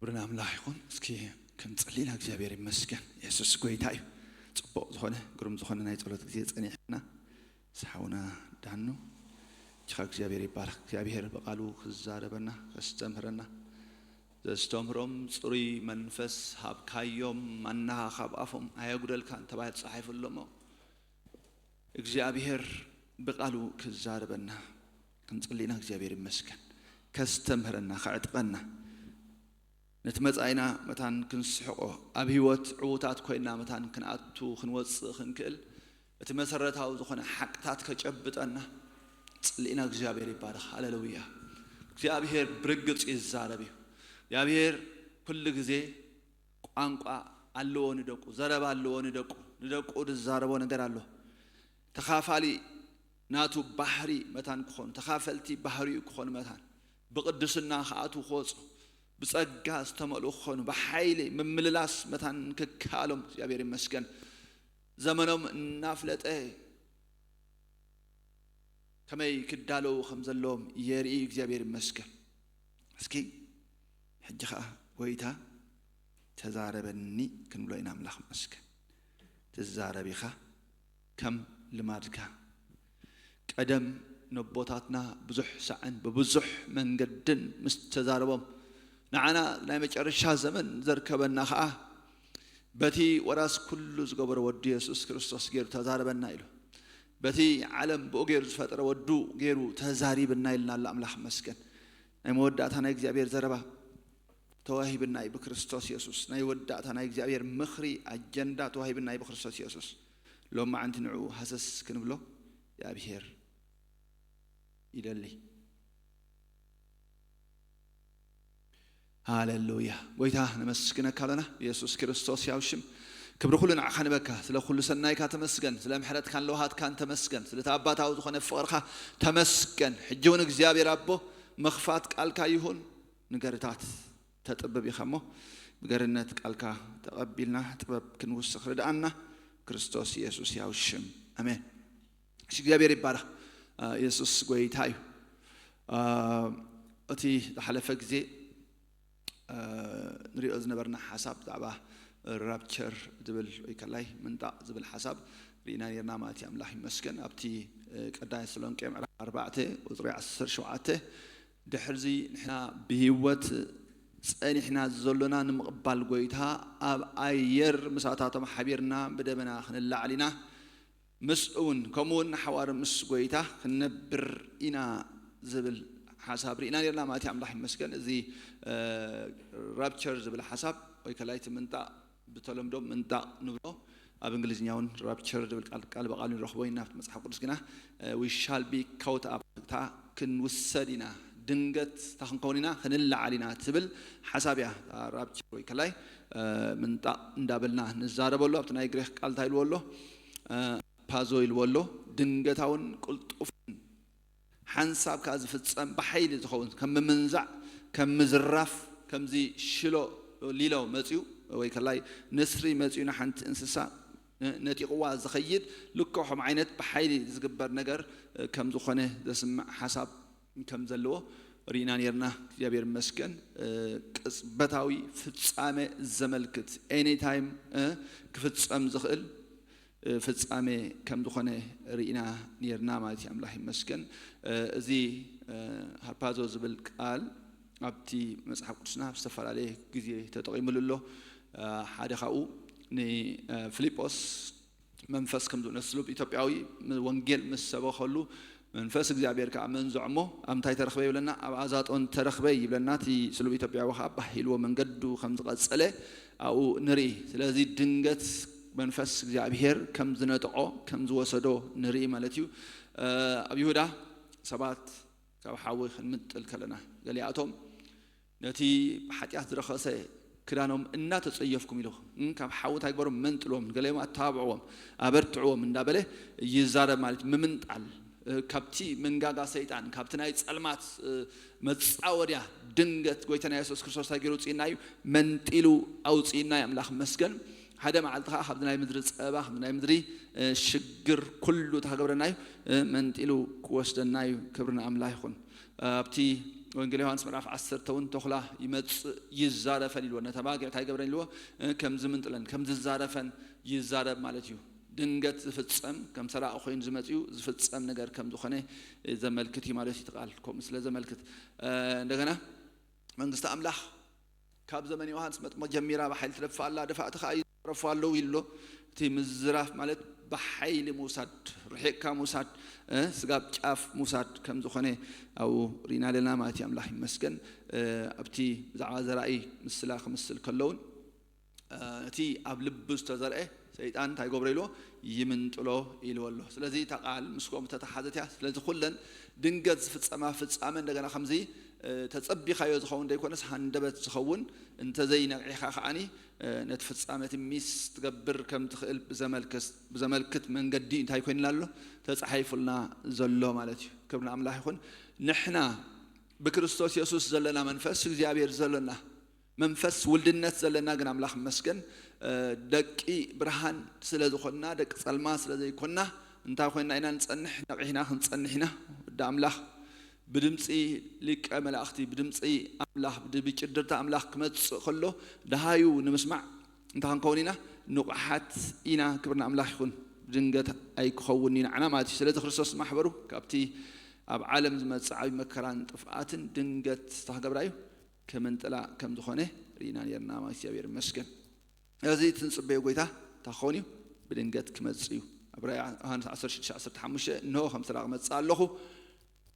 ክብሪ ንኣምላኽ ይኹን። እስኪ ክንጽሊ ኢና። እግዚኣብሔር ይመስገን። የሱስ ጎይታ እዩ። ጽቡቕ ዝኾነ፣ ግሩም ዝኾነ ናይ ጸሎት ግዜ ጸኒሕና። ምስ ሓውና ዳኑ፣ እጅኻ እግዚኣብሔር ይባረኽ። እግዚኣብሔር ብቓሉ ክዛረበና፣ ከስተምህረና፣ ዘስተምህሮም ጽሩይ መንፈስ ሃብካዮም፣ ማናኻ ካብ ኣፎም ኣየጉደልካን ተባሂሉ ተጻሒፉ ኣሎ እሞ፣ እግዚኣብሔር ብቓሉ ክዛረበና ክንጽሊ ኢና። እግዚኣብሔር ይመስገን። ከስተምህረና፣ ከዕጥቀና፣ ነቲ መጻኢና መታን ክንስሕቆ፣ ኣብ ህይወት ዕዉታት ኮይና መታን ክንኣቱ ክንወጽእ ክንክእል፣ እቲ መሰረታዊ ዝኾነ ሓቅታት ከጨብጠና ጽሊ ኢና። እግዚኣብሔር ይባረኽ። ሃሌሉያ። እግዚኣብሔር ብርግጽ ይዛረብ እዩ። እግዚኣብሔር ኩሉ ግዜ ቋንቋ ኣለዎ ንደቁ፣ ዘረባ ኣለዎ ንደቁ፣ ንደቁ ዝዛረቦ ነገር ኣሎ። ተኻፋሊ ናቱ ባህሪ መታን ክኾኑ፣ ተኻፈልቲ ባህሪኡ ክኾኑ መታን፣ ብቕድስና ክኣትዉ ክወጹ፣ ብጸጋ ዝተመልኡ ክኾኑ፣ ብሓይሊ ምምልላስ መታን ክከኣሎም እግዚኣብሔር ይመስገን። ዘመኖም እናፍለጠ ከመይ ክዳለዉ ከም ዘለዎም የርኢ እግዚኣብሔር ይመስገን። እስኪ ሕጂ ኸኣ ጎይታ ተዛረበኒ ክንብሎ ኢና። ኣምላኽ ይመስገን። ትዛረብ ኢኻ ከም ልማድካ። ቀደም ነቦታትና ብዙሕ ሳዕን ብብዙሕ መንገድን ምስ ተዛረቦም፣ ንዓና ናይ መጨረሻ ዘመን ዘርከበና ኸኣ በቲ ወራስ ኩሉ ዝገበሮ ወዱ የሱስ ክርስቶስ ገይሩ ተዛረበና ኢሉ። በቲ ዓለም ብኡ ገይሩ ዝፈጠረ ወዱ ገይሩ ተዛሪብና ኢልና ኣሎ። ኣምላኽ ይመስገን። ናይ መወዳእታ ናይ እግዚኣብሔር ዘረባ ተዋሂብና እዩ ብክርስቶስ የሱስ። ናይ ወዳእታ ናይ እግዚኣብሔር ምኽሪ ኣጀንዳ ተዋሂብና እዩ ብክርስቶስ የሱስ። ሎማዓንቲ ንዕኡ ሃሰስ ክንብሎ እግዚኣብሔር ይደሊ። ሃሌሉያ። ጎይታ ነመስግነካ ኣለና። የሱስ ክርስቶስ ያው ሽም ክብሪ ኩሉ ንዓኻ ንበካ። ስለ ኩሉ ሰናይካ ተመስገን። ስለ ምሕረትካን ለውሃትካን ተመስገን። ስለ እቲ ኣባታዊ ዝኾነ ፍቕርካ ተመስገን። ሕጂ እውን እግዚኣብሔር ኣቦ ምኽፋት ቃልካ ይሁን። ንገርታት ተጥብብ ኢኻ እሞ ብገርነት ቃልካ ተቐቢልና ጥበብ ክንውስኽ ርድኣና። ክርስቶስ የሱስ ያው ሽም። ኣሜን። እሺ፣ እግዚኣብሔር ይባረኽ። አ፣ የሱስ ጎይታ እዩ። አ፣ እቲ ዝሓለፈ ግዜ፣ አ፣ ንሪኦ ዝነበርና ሓሳብ ብዛዕባ ራፕቸር ዝብል ወይ ከላይ ምንጣቕ ዝብል ሓሳብ ርኢና ነርና ማለት እዩ። ኣምላኽ ይመስገን። ኣብቲ፣ እ፣ ቀዳማይ ተሰሎንቄ ምዕራፍ ኣርባዕተ ቁጽሪ ዓሰርተ ሸውዓተ፣ ድሕርዚ ንሕና ብህይወት ጸኒሕና ዘሎና ንምቕባል ጎይታ ኣብ ኣየር ምሳታቶም ሓቢርና ብደበና ክንላዓል ኢና። ምስ እውን፣ ከምኡ እውን ንሓዋር ምስ ጎይታ ክንነብር ኢና ዝብል ሓሳብ ርኢና ነርና ማለት እዩ። ኣምላኽ ይመስገን። እዚ፣ እ፣ ራፕቸር ዝብል ሓሳብ ወይ ከላይቲ ምንጣቕ፣ ብተለምዶ ምንጣቕ ንብሎ፣ ኣብ እንግሊዝኛ እውን ራፕቸር ዝብል ቃል፣ ቃል ብቓል ንረኽቦ ኢና ኣብቲ መጽሓፍ ቅዱስ። ግና፣ እ፣ we shall be caught up፣ እታ ክንውሰድ ኢና፣ ድንገት እታ ክንከውን ኢና፣ ክንለዓል ኢና ትብል ሓሳብ እያ። እታ ራፕቸር ወይ ከላይ፣ እ፣ ምንጣቕ እንዳበልና ንዛረበሉ፣ ኣብቲ ናይ ግሪኽ ቃል እንታይ ኢልዎ ኣሎ? እ፣ ፓዞ ኢልዎ ኣሎ። ድንገታውን ቅልጡፍን ሓንሳብ ከኣ ዝፍጸም ብሓይሊ ዝኸውን፣ ከም ምምንዛዕ፣ ከም ምዝራፍ፣ ከምዚ ሽሎ ሊሎ መጽዩ ወይ ከላይ ንስሪ መጽዩ ንሓንቲ እንስሳ ነ-፣ ነጢቕዋ ዝኸይድ ልክዖም ዓይነት ብሓይሊ ዝግበር ነገር፣ እ፣ ከም ዝኾነ ዘስምዕ ሓሳብ ከም ዘለዎ ርኢና ነርና። እግዚኣብሔር ይመስገን። እ፣ ቅጽበታዊ ፍጻመ ዘመልክት፣ ኤኒታይም፣ እ፣ ክፍጸም ዝኽእል፣ እ፣ ፍጻሜ ከም ዝኾነ ርኢና ነርና ማለት እዩ። ኣምላኽ ይመስገን። እ፣ እዚ፣ እ፣ ሃርፓዞ ዝብል ቃል ኣብቲ መጽሓፍ ቅዱስና ኣብ ዝተፈላለየ ግዜ ተጠቒሙሉ ኣሎ። እ፣ ሓደ ካብኡ ን-፣ እ፣ ፊልጶስ መንፈስ ከም ዝእነ ስሉብ ኢትዮጵያዊ ም-፣ ወንጌል ምስ ሰበኸሉ መንፈስ እግዚኣብሔር ከኣ መንዝዖ እሞ ኣብ እንታይ ተረኽበ ይብለና? ኣብ ኣዛጦን ተረኽበ ይብለና። እቲ ስሉብ ኢትዮጵያዊ ከኣ ባህ ኢልዎ መንገዱ ከም ዝቐጸለ ኣብኡ ንርኢ። ስለዚ ድንገት መንፈስ እግዚኣብሔር ከም ዝነጥቆ፣ ከም ዝወሰዶ ንርኢ ማለት እዩ። እ፣ ኣብ ይሁዳ ሰባት ካብ ሓዊ ክንምንጥል ከለና፣ ገሊኣቶም ነቲ ብሓጢኣት ዝረኸሰ ክዳኖም እናተጸየፍኩም ኢልኩም፣ እም፣ ካብ ሓዊ እንታይ ግበሮም? መንጥልዎም፣ ገሊኦም ኣተባብዕዎም፣ ኣበርትዕዎም እንዳበለ ይዛረብ ማለት ምምንጣል፣ እ፣ ካብቲ መንጋጋ ሰይጣን፣ ካብቲ ናይ ጸልማት፣ እ፣ መጻወድያ ድንገት ጎይታና የሱስ ክርስቶስ እንታይ ገይሩ ውጽኢና እዩ? መንጢሉ ኣውጽኢና እዩ። ኣምላኽ መስገን። ሓደ መዓልቲ ኸዓ ካብዚ ናይ ምድሪ ጸባ፣ ካብዚ ናይ ምድሪ፣ እ፣ ሽግር ኩሉ ተኸገብረና እዩ፣ እ፣ መንጢሉ ክወስደና እዩ። ክብሪ ንኣምላኽ ይኹን። እ፣ ኣብቲ ወንጌል ዮሃንስ ምዕራፍ ዓሰርተ እውን ተኹላ ይመጽእ ይዛረፈን ኢልዎ። ነታ ባጊዕ እንታይ ገብረን ኢልዎ? ከም ዝምንጥለን ከም ዝዛረፈን ይዛረብ ማለት እዩ። ድንገት ዝፍጸም ከም ሰራቂ ኮይኑ ዝመጽኡ ዝፍጸም ነገር ከም ዝኾነ ዘመልክት እዩ ማለት እዩ። ቃል ከምኡ ስለ ዘመልክት እንደገና መንግስቲ ኣምላኽ ካብ ዘመን ዮሃንስ መጥምቕ ጀሚራ ብሓይሊ ትደፋ ኣላ፣ ደፋእቲ ከኣ ይዝረፉ ኣለዉ ኢሉ ኣሎ። እቲ ምዝራፍ ማለት ብሓይሊ ምውሳድ፣ ርሒቕካ ምውሳድ፣ ስጋብ ጫፍ ምውሳድ ከም ዝኾነ ኣብኡ ርኢና ኣለና ማለት እዩ። ኣምላኽ ይመስገን። ኣብቲ ብዛዕባ ዘራኢ ምስላ ክምስል ከለውን እቲ ኣብ ልቡ ዝተዘርአ ሰይጣን እንታይ ገብሮ ኢልዎ? ይምንጥሎ ኢልዎ ኣሎ። ስለዚ እታ ቃል ምስ ከምኡ ተተሓዘት እያ። ስለዚ ኩለን ድንገት ዝፍጸማ ፍጻመ እንደገና ከምዚ ተጸቢኻዮ ዝኸውን ዘይኮነስ ሃንደበት ዝኸውን እንተዘይነቕዒኻ ከዓኒ ነቲ ፍጻመ እቲ ሚስ ትገብር ከም ትኽእል ብዘመልክት መንገዲ እንታይ ኮይንና ኣሎ? ተጻሒፉልና ዘሎ ማለት እዩ። ክብሪ ንኣምላኽ ይኹን። ንሕና ብክርስቶስ የሱስ ዘለና መንፈስ እግዚኣብሔር ዘለና መንፈስ ውልድነት ዘለና ግን ኣምላኽ መስገን ደቂ ብርሃን ስለ ዝኾንና ደቂ ጸልማ ስለ ዘይኮንና እንታይ ኮይንና ኢና ንጸንሕ? ነቒሕና ክንጸንሕ ኢና። ወዲ ኣምላኽ ብድምፂ ሊቀ መላእኽቲ ብድምፂ ኣምላኽ ብጭድርታ ኣምላኽ ክመፅእ ከሎ ደሃዩ ንምስማዕ እንታይ ክንከውን ኢና? ንቑሓት ኢና። ክብሪ ንኣምላኽ ይኹን። ድንገት ኣይክኸውን ኢና ዓና ማለት እዩ። ስለዚ ክርስቶስ ማሕበሩ ካብቲ ኣብ ዓለም ዝመፅእ ዓብዪ መከራን ጥፍኣትን ድንገት ተክገብራ እዩ ከምንጥላ ከም ዝኾነ ርኢና ነርና ማለት እግዚኣብሔር ይመስገን። እዚ እቲ ንፅበዮ ጎይታ እንታይ ክኸውን እዩ? ብድንገት ክመፅእ እዩ። ኣብ ራእይ ዮሃንስ ዓሰርተ ሽዱሽተ ዓሰርተ ሓሙሽተ እንሆ ከም ስራቕ መፅእ ኣለኹ፣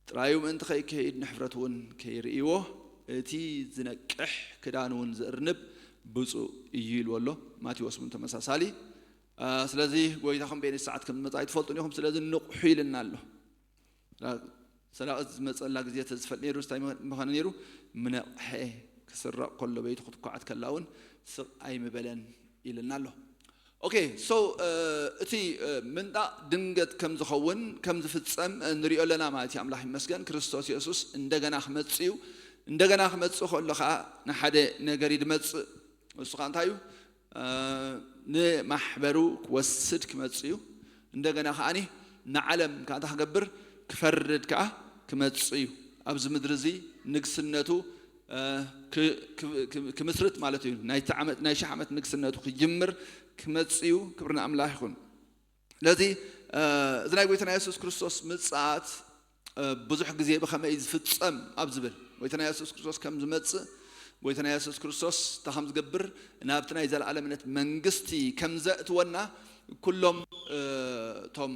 ጥራዩ ምእንቲ ከይከይድ ንሕፍረት እውን ከይርእይዎ፣ እቲ ዝነቅሕ ክዳን እውን ዝእርንብ ብፁእ እዩ ኢሉ ኣሎ። ማቴዎስ እውን ተመሳሳሊ። ስለዚ ጎይታኹም በየነይቲ ሰዓት ከም ዝመፅእ ኣይትፈልጡን ኢኹም፣ ስለዚ ንቕሑ ኢልና ኣሎ። ሰራቒ ዝመፀላ ግዜ ተዝፈልጥ ነይሩ እንታይ ምኾነ ነይሩ? ምነቕሐ። ክስረቕ ከሎ በይቲ ክትኳዓት ከላ እውን ስቕ ኣይምበለን ኢልና ኣሎ። ኦኬ ሶ እቲ ምንጣቕ ድንገት ከም ዝኸውን ከም ዝፍጸም ንሪኦ ኣለና ማለት እዩ። ኣምላኽ ይመስገን። ክርስቶስ የሱስ እንደገና ክመጽእ እዩ። እንደገና ክመጽእ ከሎ ከዓ ንሓደ ነገር እዩ ድመጽእ። እሱ ከዓ እንታይ እዩ? ንማሕበሩ ክወስድ ክመጽእ እዩ። እንደገና ከዓኒ ንዓለም ከዓ እንታይ ክገብር? ክፈርድ ከዓ ክመጽእ እዩ። ኣብዚ ምድሪ እዚ ንግስነቱ ክምስርት ማለት እዩ። ናይ ሽሕ ዓመት ንግስነቱ ክጅምር ክመጽእ እዩ። ክብሪ ንኣምላኽ ይኹን። ስለዚ እዚ ናይ ጎይታና የሱስ ክርስቶስ ምጽኣት ብዙሕ ግዜ ብኸመይ ዝፍጸም ኣብ ዝብል ጎይታና የሱስ ክርስቶስ ከም ዝመጽእ ጎይታና የሱስ ክርስቶስ እንታይ ከም ዝገብር ናብቲ ናይ ዘለኣለምነት መንግስቲ ከም ዘእትወና ኩሎም እቶም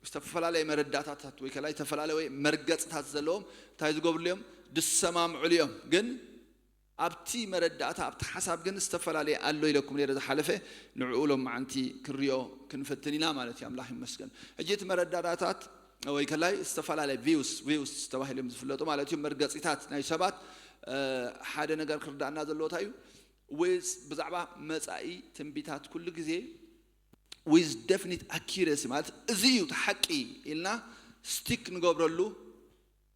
ዝተፈላለየ መረዳእታታት ወይ ከላይ ዝተፈላለየ መርገጽታት ዘለዎም እንታይ ዝገብርሉ እዮም? ድሰማምዕሉ እዮም። ግን ኣብቲ መረዳእታ ኣብቲ ሓሳብ ግን ዝተፈላለየ ኣሎ ኢለኩም ነይረ ዝሓለፈ ንዕኡ ሎም መዓንቲ ክንሪኦ ክንፍትን ኢና ማለት እዩ። ኣምላኽ ይመስገን። ሕጂ እቲ መረዳእታታት ወይ ከላይ ዝተፈላለየ ቪውስ ቪውስ ተባሂሎም ዝፍለጡ ማለት እዩ መርገጺታት ናይ ሰባት ሓደ ነገር ክርዳእና ዘለዎ እንታይ እዩ? ዊዝ ብዛዕባ መጻኢ ትንቢታት ኩሉ ግዜ ዊዝ ደፍኒት ኣኪረሲ ማለት እዚ እዩ እቲ ሓቂ ኢልና ስቲክ ንገብረሉ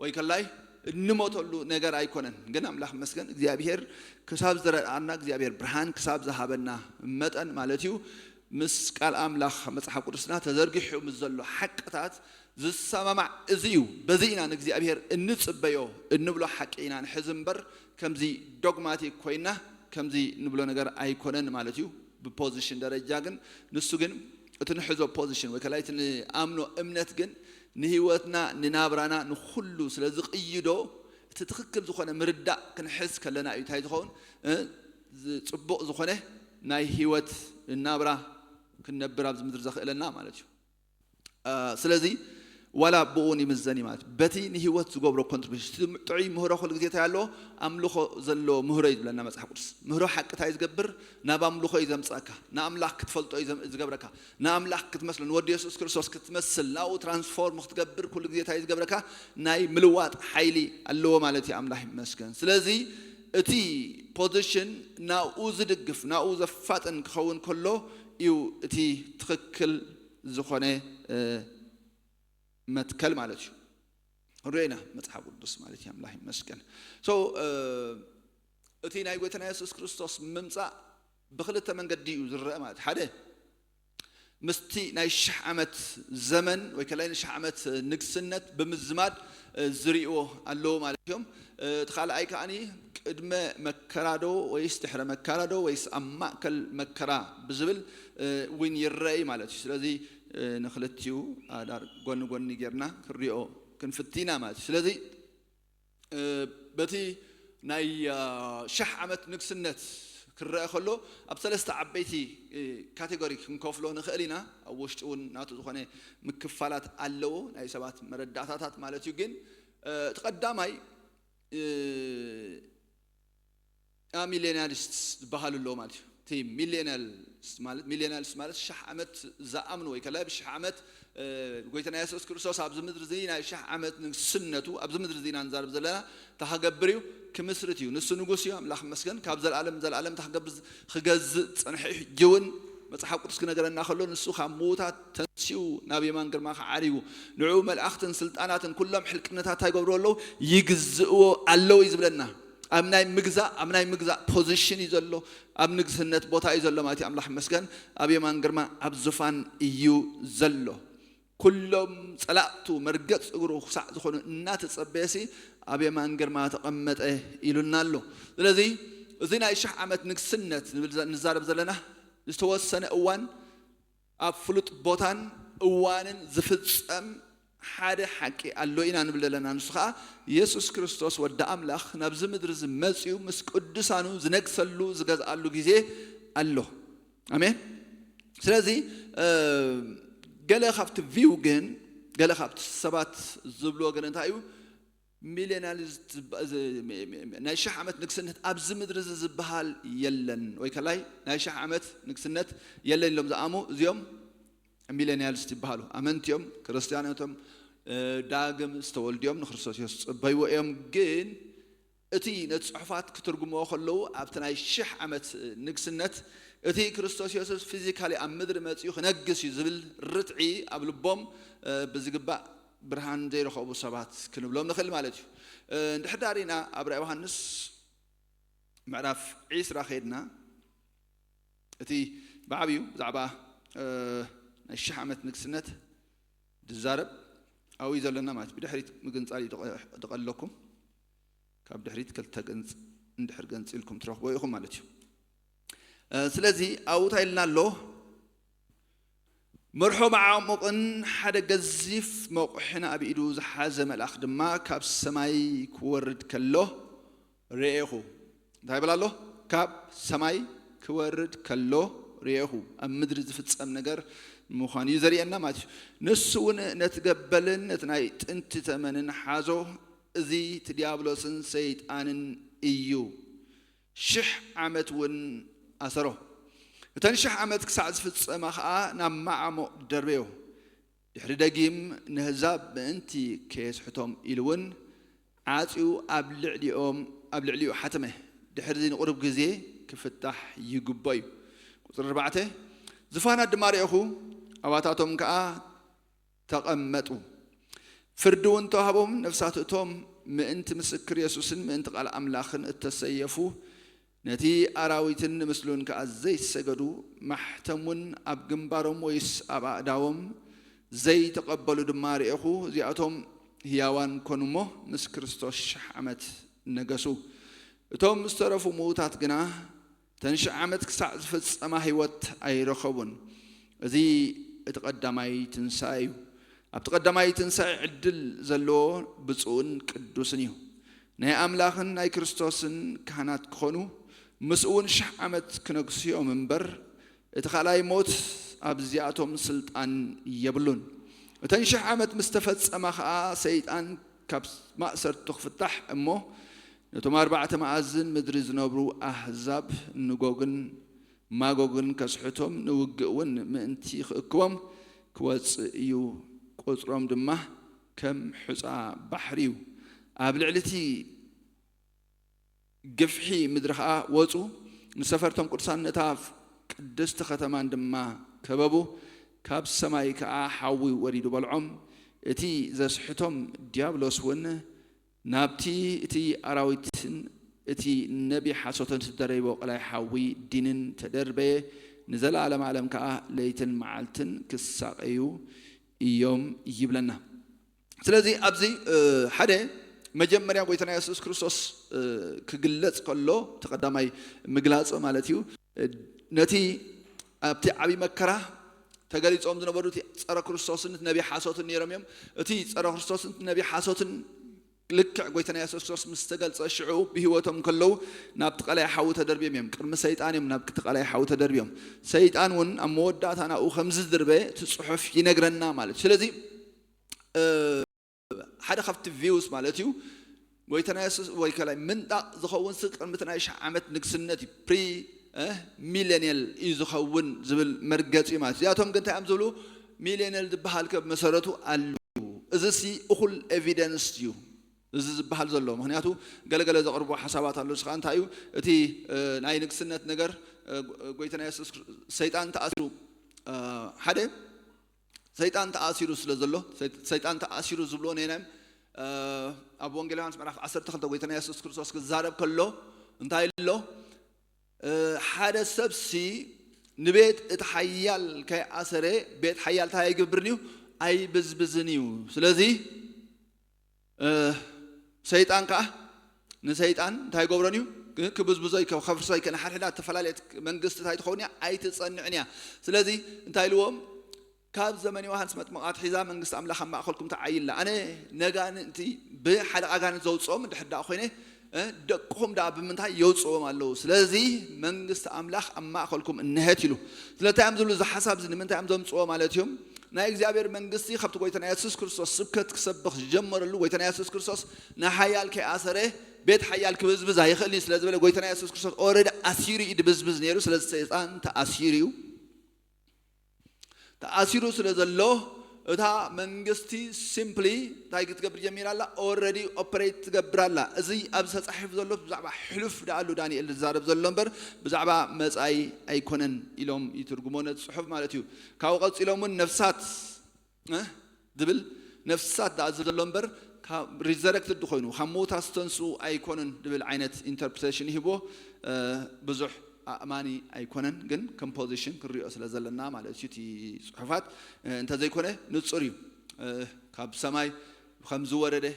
ወይ ከላይ እንሞተሉ ነገር ኣይኮነን። ግን ኣምላኽ መስገን እግዚኣብሔር ክሳብ ዝረድኣና እግዚኣብሔር ብርሃን ክሳብ ዝሃበና መጠን ማለት እዩ ምስ ቃል ኣምላኽ መጽሓፍ ቅዱስና ተዘርጊሑ ምስ ዘሎ ሓቅታት ዝሰማማዕ እዚ እዩ። በዚ ኢና ንእግዚኣብሔር እንጽበዮ እንብሎ ሓቂ ኢና ንሕዚ እምበር ከምዚ ዶግማቲክ ኮይና ከምዚ ንብሎ ነገር ኣይኮነን ማለት እዩ። ብፖዚሽን ደረጃ ግን ንሱ ግን እቲ ንሕዞ ፖዚሽን ወይ ከላይ እቲ ንኣምኖ እምነት ግን ንህይወትና ንናብራና ንኩሉ ስለ ዝቕይዶ እቲ ትኽክል ዝኾነ ምርዳእ ክንሕዝ ከለና እዩ እንታይ ዝኸውን ጽቡቕ ዝኾነ ናይ ህይወት ናብራ ክንነብር ኣብዚ ምድሪ ዘኽእለና ማለት እዩ። ስለዚ ዋላ ብኡን ይምዘን እዩ ማለት በቲ ንህይወት ዝገብሮ ኮንትሪቢሽን ጥዑይ ምህሮ ኩሉ ግዜ እንታይ ኣለዎ ኣምልኾ ዘለዎ ምህሮ እዩ ዝብለና መፅሓፍ ቅዱስ። ምህሮ ሓቂ እንታይ ዝገብር? ናብ ኣምልኾ እዩ ዘምፀካ። ንኣምላኽ ክትፈልጦ እዩ ዝገብረካ። ንኣምላኽ ክትመስሎ ንወዲ የሱስ ክርስቶስ ክትመስል ናብኡ ትራንስፎርም ክትገብር ኩሉ ግዜ እንታይ እዩ ዝገብረካ? ናይ ምልዋጥ ሓይሊ ኣለዎ ማለት እዩ። ኣምላኽ ይመስገን። ስለዚ እቲ ፖዚሽን ናብኡ ዝድግፍ ናብኡ ዘፋጥን ክኸውን ከሎ እዩ እቲ ትኽክል ዝኾነ መትከል ማለት እዩ። ንሪኦ ኢና መፅሓፍ ቅዱስ ማለት እዩ። ኣምላኽ ይመስገን። ሶ እቲ ናይ ጎይታና የሱስ ክርስቶስ ምምፃእ ብክልተ መንገዲ እዩ ዝረአ ማለት ሓደ ምስቲ ናይ ሽሕ ዓመት ዘመን ወይ ከላይ ናይ ሽሕ ዓመት ንግስነት ብምዝማድ ዝርእይዎ ኣለዉ ማለት እዮም። እቲ ካልኣይ ከዓኒ ቅድመ መከራዶ ወይስ ድሕረ መከራዶ ወይስ ኣብ ማእከል መከራ ብዝብል እውን ይረኣይ ማለት እዩ። ስለዚ ንክልቲኡ ኣዳር ጎኒ ጎኒ ጌርና ክንሪኦ ክንፍትና ማለት እዩ። ስለዚ በቲ ናይ ሽሕ ዓመት ንግስነት ክረአ ከሎ ኣብ ሰለስተ ዓበይቲ ካቴጎሪ ክንከፍሎ ንኽእል ኢና። ኣብ ውሽጡ እውን ናቱ ዝኾነ ምክፋላት ኣለዎ፣ ናይ ሰባት መረዳእታታት ማለት እዩ። ግን እቲ ቀዳማይ ሚሌኒያሊስት ዝበሃሉ ኣለዎ ማለት እዩ። እቲ ሚሌኒያሊስት ማለት ሚሌኒያሊስት ማለት ሽሕ ዓመት ዝኣምኑ ወይ ከላይ ብሽሕ ዓመት ጎይታና የሱስ ክርስቶስ ኣብዚ ምድሪ እዚ ናይ ሽሕ ዓመት ንግስነቱ ኣብዚ ምድሪ እዚ ኢና ንዛረብ ዘለና። እንታይ ክገብር እዩ? ክምስርት እዩ። ንሱ ንጉስ እዩ። ኣምላኽ ይመስገን። ካብ ዘለኣለም ዘለኣለም እንታይ ክገብር? ክገዝእ ዝጸንሐ እዩ። ሕጂ እውን መጽሓፍ ቅዱስ ክነገረና ከሎ ንሱ ካብ ምዉታት ተንሲኡ ናብ የማን ግርማ ክዓሪጉ ንዕኡ መላእኽትን ስልጣናትን ኩሎም ሕልቅነታት እንታይ ይገብሩ ኣለዉ? ይግዝእዎ ኣለዉ እዩ ዝብለና። ኣብ ናይ ምግዛእ ኣብ ናይ ምግዛእ ፖዚሽን እዩ ዘሎ። ኣብ ንግስነት ቦታ እዩ ዘሎ ማለት እዩ። ኣምላኽ ይመስገን። ኣብ የማን ግርማ ኣብ ዙፋን እዩ ዘሎ። ኩሎም ጸላእቱ መርገጽ እግሩ ክሳዕ ዝኾኑ እናተጸበየሲ ኣብ የማን ግርማ ተቐመጠ ኢሉና ኣሎ። ስለዚ እዚ ናይ ሽሕ ዓመት ንግስነት ንብል ዘ- ንዛረብ ዘለና ዝተወሰነ እዋን ኣብ ፍሉጥ ቦታን እዋንን ዝፍጸም ሓደ ሓቂ ኣሎ ኢና ንብል ዘለና። ንሱ ኸዓ የሱስ ክርስቶስ ወዲ ኣምላኽ ናብዚ ምድሪ እዚ መጺኡ ምስ ቅዱሳኑ ዝነግሰሉ ዝገዝኣሉ ግዜ ኣሎ። ኣሜን። ስለዚ ገለ ካብቲ ቪው ግን ገለ ካብቲ ሰባት ዝብልዎ ግን እንታይ እዩ? ሚሌናሊዝም ናይ ሽሕ ዓመት ንግስነት ኣብዚ ምድሪ እዚ ዝበሃል የለን ወይ ከላይ ናይ ሽሕ ዓመት ንግስነት የለን ኢሎም ዝኣሙ እዚኦም ሚሌኒያሊስት ይበሃሉ። ኣመንቲ እዮም፣ ክርስትያኖቶም ዳግም ዝተወልዱ እዮም፣ ንክርስቶስ የሱስ ዝፅበይዎ እዮም። ግን እቲ ነቲ ፅሑፋት ክትርጉምዎ ከለዉ ኣብቲ ናይ ሽሕ ዓመት ንግስነት እቲ ክርስቶስ የሱስ ፊዚካሊ ኣብ ምድሪ መፂኡ ክነግስ እዩ ዝብል ርትዒ ኣብ ልቦም ብዝግባእ ብርሃን ዘይረኸቡ ሰባት ክንብሎም ንኽእል ማለት እዩ። እንድሕር ዳር ኢና ኣብ ራእይ ዮሃንስ ምዕራፍ ዒስራ ከይድና እቲ ብዓብዩ ብዛዕባ ናይ ሽሕ ዓመት ንግስነት ዝዛረብ ኣብኡ እዩ ዘለና ማለት እዩ። ብድሕሪት ምግንፃል እዩ ዝቐለኩም። ካብ ድሕሪት ክልተ ገንፅ እንድሕር ገንፂልኩም ትረኽቦ ኢኹም ማለት እዩ። ስለዚ ኣብኡ እንታይ ኢልና ኣሎ? መርሖ መዓሙቕን ሓደ ገዚፍ መቑሕን ኣብ ኢዱ ዝሓዘ መልኣኽ ድማ ካብ ሰማይ ክወርድ ከሎ ርኤኹ። እንታይ ይብል ኣሎ? ካብ ሰማይ ክወርድ ከሎ ርኤኹ። ኣብ ምድሪ ዝፍጸም ነገር ምዃኑ እዩ ዘርእየና ማለት እዩ። ንሱ እውን ነቲ ገበልን ነቲ ናይ ጥንቲ ተመንን ሓዞ፣ እዚ እቲ ዲያብሎስን ሰይጣንን እዩ። ሽሕ ዓመት እውን ኣሰሮ። እተን ሽሕ ዓመት ክሳዕ ዝፍጸማ ኸኣ ናብ መዓሙቕ ደርበዮ። ድሕሪ ደጊም ነህዛብ ምእንቲ ከየስሕቶም ኢሉ እውን ዓጽዩ ኣብ ልዕሊኦም ኣብ ልዕሊኡ ሓተመ። ድሕሪ ንቑሩብ ግዜ ክፍታሕ ይግቦ እዩ። ቁጽሪ ኣርባዕተ፣ ዝፋናት ድማ ርኤኹ፣ ኣባታቶም ከኣ ተቐመጡ። ፍርዲ እውን ተዋህቦም፣ ነፍሳት እቶም ምእንቲ ምስክር የሱስን ምእንቲ ቃል ኣምላኽን እተሰየፉ፣ ነቲ ኣራዊትን ንምስሉን ከኣ ዘይሰገዱ፣ ማሕተም እውን ኣብ ግንባሮም ወይስ ኣብ ኣእዳዎም ዘይተቐበሉ ድማ ርኤኹ። እዚኣቶም ህያዋን ኮኑ እሞ ምስ ክርስቶስ ሽሕ ዓመት ነገሱ። እቶም ዝተረፉ ምዉታት ግና እተን ሽሕ ዓመት ክሳዕ ዝፍጸማ ህይወት ኣይረኸቡን። እዚ እቲ ቀዳማይ ትንሳኤ እዩ። ኣብቲ ቀዳማይ ትንሳኤ ዕድል ዘለዎ ብፁዕን ቅዱስን እዩ። ናይ ኣምላኽን ናይ ክርስቶስን ካህናት ክኾኑ፣ ምስኡ እውን ሽሕ ዓመት ክነግሱ እዮም እምበር፣ እቲ ካልኣይ ሞት ኣብዚኣቶም ስልጣን የብሉን። እተን ሽሕ ዓመት ምስ ተፈጸማ ኸኣ ሰይጣን ካብ ማእሰርቱ ክፍታሕ እሞ፣ ነቶም ኣርባዕተ መኣዝን ምድሪ ዝነብሩ ኣህዛብ ንጎግን ማጎግን ከስሕቶም፣ ንውግእ እውን ምእንቲ ክእክቦም ክወጽእ እዩ። ቁጽሮም ድማ ከም ሑጻ ባሕሪ እዩ። ኣብ ልዕሊ እቲ ግፍሒ ምድሪ ኸኣ ወጹ፣ ንሰፈርቶም ቅዱሳን ነታ ቅድስቲ ከተማን ድማ ከበቡ። ካብ ሰማይ ከኣ ሓዊ ወሪዱ በልዖም። እቲ ዘስሕቶም ዲያብሎስ እውን ናብቲ እቲ ኣራዊትን እቲ ነቢ ሓሶትን ዝደረይዎ ቀላይ ሓዊ ዲንን ተደርበየ። ንዘለዓለም ዓለም ከዓ ለይትን መዓልትን ክሳቐዩ እዮም ይብለና። ስለዚ ኣብዚ ሓደ መጀመርያ ጎይታና የሱስ ክርስቶስ ክግለጽ ከሎ፣ እቲ ቀዳማይ ምግላጹ ማለት እዩ፣ ነቲ ኣብቲ ዓብዪ መከራ ተገሊጾም ዝነበሩ እቲ ጸረ ክርስቶስን ነቢ ሓሶትን ነይሮም እዮም። እቲ ጸረ ክርስቶስን ነቢ ሓሶትን ልክዕ ጎይታና የሱስ ክርስቶስ ምስ ተገልጸ ሽዑ ብህይወቶም ከለዉ ናብቲ ቀላይ ሓዊ ተደርብዮም እዮም። ቅድሚ ሰይጣን እዮም ናብቲ ቀላይ ሓዊ ተደርብዮም። ሰይጣን እውን ኣብ መወዳእታ ናብኡ ከም ዝድርበ እቲ ጽሑፍ ይነግረና ማለት እዩ። ስለዚ ሓደ ካብቲ ቪውስ ማለት እዩ፣ ጎይታና የሱስ ወይ ከላይ ምንጣቕ ዝኸውን ስ ቅድሚ እቲ ናይ ሽሕ ዓመት ንግስነት እዩ፣ ፕሪ ሚሌኒየል እዩ ዝኸውን ዝብል መርገፂ ማለት እዩ። እዚኣቶም ግን እንታይ እዮም ዝብሉ? ሚሌኒየል ዝበሃል ከ መሰረቱ ኣሉ። እዚ ሲ እኹል ኤቪደንስ እዩ እዚ ዝበሃል ዘሎ። ምክንያቱ ገለገለ ዘቕርቦ ሓሳባት ኣሎ። ስኻ እንታይ እዩ እቲ ናይ ንግስነት ነገር? ጎይታና የሱስ ሰይጣን ተኣሲሩ ሓደ ሰይጣን ተኣሲሩ ስለ ዘሎ፣ ሰይጣን ተኣሲሩ ዝብሎ ነናም ኣብ ወንጌል ዮሃንስ ምዕራፍ ዓሰርተ ክልተ ጎይታና የሱስ ክርስቶስ ክዛረብ ከሎ እንታይ ኣሎ? ሓደ ሰብሲ ንቤት እቲ ሓያል ከይኣሰረ ቤት ሓያል እንታይ ኣይገብርን እዩ? ኣይብዝብዝን እዩ። ስለዚ ሰይጣን ከዓ ንሰይጣን እንታይ ይገብሮን እዩ? ክብዝብዞ ከፍርሶ ይከን ሓድሕዳ እተፈላለየት መንግስቲ እንታይ ትኸውን እያ? ኣይትፀንዕን እያ። ስለዚ እንታይ ኢልዎም? ካብ ዘመን ዮሃንስ መጥምቕ ኣትሒዛ መንግስቲ ኣምላኽ ኣብ ማእኸልኩም ተዓይላ። ኣነ ነጋንንቲ ብሓለቕ ኣጋንንት ዘውፅኦም እንድሕር ደኣ ኮይነ ደቅኹም ደኣ ብምንታይ የውፅዎም ኣለዉ? ስለዚ መንግስቲ ኣምላኽ ኣብ ማእኸልኩም እነሀት ኢሉ። ስለታይ እዮም ዝብሉ? እዚ ሓሳብ እዚ ንምንታይ እዮም ዘምፅዎ ማለት እዮም? ናይ እግዚኣብሔር መንግስቲ ካብቲ ጎይታና የሱስ ክርስቶስ ስብከት ክሰብኽ ዝጀመረሉ፣ ጎይታና የሱስ ክርስቶስ ንሓያል ከይኣሰረ ቤት ሓያል ክብዝብዝ ኣይኽእልን እዩ ስለ ዝበለ፣ ጎይታና የሱስ ክርስቶስ ኦረዲ ኣሲሩ እዩ ድብዝብዝ ነይሩ። ስለዚ ሰይጣን ተኣሲሩ እዩ። ተኣሲሩ ስለ ዘሎ እታ መንግስቲ ሲምፕሊ እንታይ ክትገብር ጀሚራ ኣላ? ኦረዲ ኦፐሬት ትገብር ኣላ። እዚ ኣብዚ ተፃሒፉ ዘሎ ብዛዕባ ሕሉፍ ደኣሉ ዳንኤል ዝዛረብ ዘሎ እምበር ብዛዕባ መፃኢ ኣይኮነን ኢሎም ይትርጉሞ ነቲ ፅሑፍ ማለት እዩ። ካብኡ ቀፂሎም እውን ነፍሳት ድብል ነፍሳት ደኣ ዘሎ እምበር ሪዘረክትድ ኮይኑ ካብ ምውታት ዝተንስኡ ኣይኮኑን ድብል ዓይነት ኢንተርፕሬቴሽን ይህብዎ። ብዙሕ ኣእማኒ ኣይኮነን፣ ግን ኮምፖዚሽን ክንሪኦ ስለ ዘለና ማለት እዩ። እቲ ፅሑፋት እንተዘይኮነ ንፁር እዩ። ካብ ሰማይ ከም ዝወረደ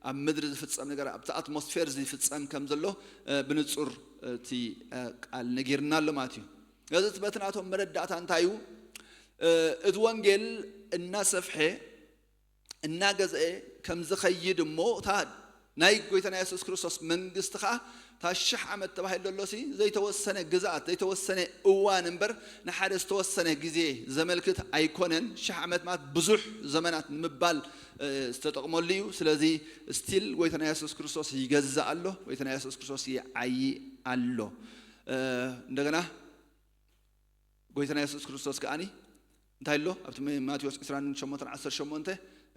ኣብ ምድሪ ዝፍፀም ነገር ኣብቲ ኣትሞስፌር ዝፍፀም ከም ዘሎ ብንፁር እቲ ቃል ነጊርና ኣሎ ማለት እዩ። እዚ በቲ ናቶም መረዳእታ እንታይ እዩ? እቲ ወንጌል እናሰፍሐ እናገዝአ ከም ዝኸይድ እሞ እታ ናይ ጎይታና የሱስ ክርስቶስ መንግስቲ ኸዓ እታ ሽሕ ዓመት ተባሂሉ ዘሎ ሲ ዘይተወሰነ ግዝኣት ዘይተወሰነ እዋን እምበር ንሓደ ዝተወሰነ ግዜ ዘመልክት ኣይኮነን። ሽሕ ዓመት ማለት ብዙሕ ዘመናት ንምባል ዝተጠቕመሉ እዩ። ስለዚ ስቲል ጎይታና የሱስ ክርስቶስ ይገዝእ ኣሎ፣ ጎይታና የሱስ ክርስቶስ ይዓዪ ኣሎ። እንደገና ጎይታና የሱስ ክርስቶስ ከዓኒ እንታይ ኣሎ ኣብቲ ማቴዎስ ዕስራን ሸሞንተን ዓሰርተ ሸሞንተ?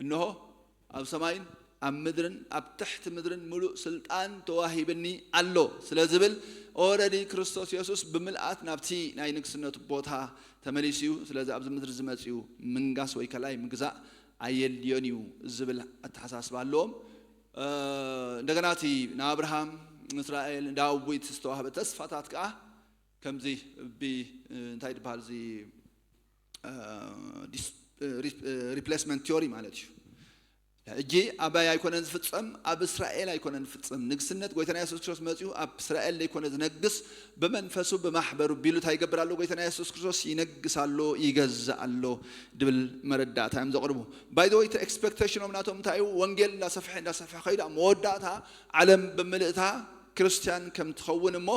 እንሆ ኣብ ሰማይን ኣብ ምድርን ኣብ ትሕቲ ምድርን ምሉእ ስልጣን ተዋሂብኒ ኣሎ ስለ ዝብል ኦረዲ ክርስቶስ የሱስ ብምልኣት ናብቲ ናይ ንግስነቱ ቦታ ተመሊሱ እዩ። ስለዚ ኣብዚ ምድሪ ዝመፅኡ ምንጋስ ወይ ከላይ ምግዛእ ኣየድልዮን እዩ ዝብል ኣተሓሳስባ ኣለዎም። እንደገና እቲ ንኣብርሃም፣ ንእስራኤል፣ ንዳዊት ዝተዋህበ ተስፋታት ከዓ ከምዚ ብ እንታይ ዝበሃል እዚ ሪፕሌስመንት ቲዮሪ ማለት እዩ። ሕጂ ኣባይ ኣይኮነን ዝፍፀም፣ ኣብ እስራኤል ኣይኮነን ዝፍፀም። ንግስነት ጎይታና የሱስ ክርስቶስ መፂኡ ኣብ እስራኤል ዘይኮነ ዝነግስ፣ ብመንፈሱ ብማሕበሩ ቢሉ እንታይ ይገብር ኣሎ? ጎይታና የሱስ ክርስቶስ ይነግስ ኣሎ፣ ይገዝእ ኣሎ ድብል መረዳእታ እዮም ዘቕርቡ። ባይ ዘ ወይ እቲ ኤክስፔክቴሽኖም ናቶም እንታይ እዩ? ወንጌል እንዳሰፍሐ እንዳሰፍሐ ከይዱ ኣብ መወዳእታ ዓለም ብምልእታ ክርስትያን ከም ትኸውን እሞ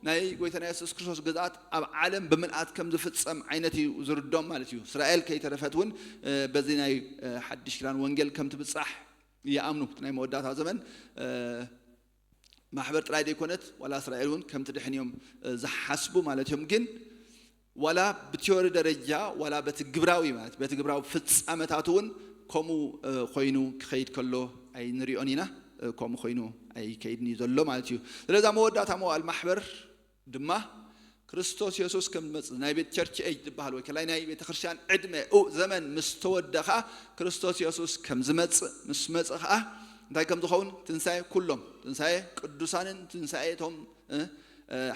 ናይ ጎይታና የሱስ ክርስቶስ ግዝኣት ኣብ ዓለም ብምልኣት ከም ዝፍፀም ዓይነት እዩ ዝርዶም ማለት እዩ። እስራኤል ከይተረፈት እውን በዚ ናይ ሓድሽ ኪዳን ወንጌል ከም ትብፃሕ ይኣምኑ። ናይ መወዳእታ ዘመን ማሕበር ጥራይ ዘይኮነት ዋላ እስራኤል እውን ከም ትድሕን እዮም ዝሓስቡ ማለት እዮም። ግን ዋላ ብቲዮሪ ደረጃ ዋላ በቲ ግብራዊ ማለት በቲ ግብራዊ ፍፃመታት እውን ከምኡ ኮይኑ ክኸይድ ከሎ ኣይንሪኦን ኢና። ከምኡ ኮይኑ ኣይከይድን እዩ ዘሎ ማለት እዩ። ስለዚ ኣብ መወዳእታ መዋእል ማሕበር ድማ ክርስቶስ የሱስ ከም ዝመፅእ ናይ ቤት ቸርች ኤጅ ዝበሃል ወይ ከላይ ናይ ቤተ ክርስቲያን ዕድመ ዘመን ምስ ተወደ ከዓ ክርስቶስ የሱስ ከም ዝመፅእ ምስ መፀ ከዓ እንታይ ከም ዝኸውን ትንሳኤ ኩሎም ትንሳኤ ቅዱሳንን ትንሳኤ እቶም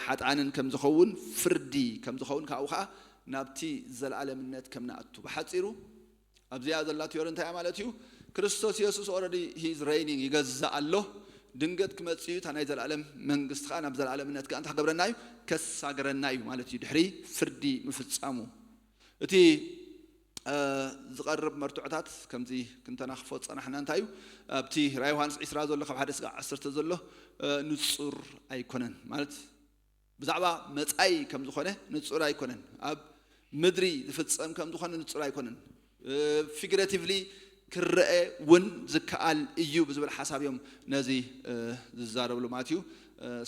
ሓጥኣንን ከም ዝኸውን ፍርዲ ከም ዝኸውን ካብኡ ከዓ ናብቲ ዘለኣለምነት ከም ንኣቱ። ብሓጺሩ ኣብዚኣ ዘላ ቲዮሪ እንታይ ማለት እዩ? ክርስቶስ የሱስ ኦረዲ ሂዝ ሬይኒንግ፣ ይገዛእ ኣሎ። ድንገት ክመጽእ እዩ፣ እታ ናይ ዘለኣለም መንግስቲ ከዓ ናብ ዘለኣለምነት ከዓ እንታይ ክገብረና እዩ? ከሳግረና እዩ ማለት እዩ፣ ድሕሪ ፍርዲ ምፍጻሙ። እቲ ዝቐርብ መርትዖታት ከምዚ ክንተናኽፎ ዝጸናሕና እንታይ እዩ? ኣብቲ ራእይ ዮሃንስ ዕስራ ዘሎ፣ ካብ ሓደ ስጋዕ ዓሰርተ ዘሎ ንጹር ኣይኮነን ማለት ብዛዕባ መጻኢ ከም ዝኾነ ንጹር ኣይኮነን። ኣብ ምድሪ ዝፍጸም ከም ዝኾነ ንጹር ኣይኮነን። ፊግሬቲቭሊ ክረአ እውን ዝከኣል እዩ ብዝብል ሓሳብ እዮም ነዚ ዝዛረብሉ ማለት እዩ።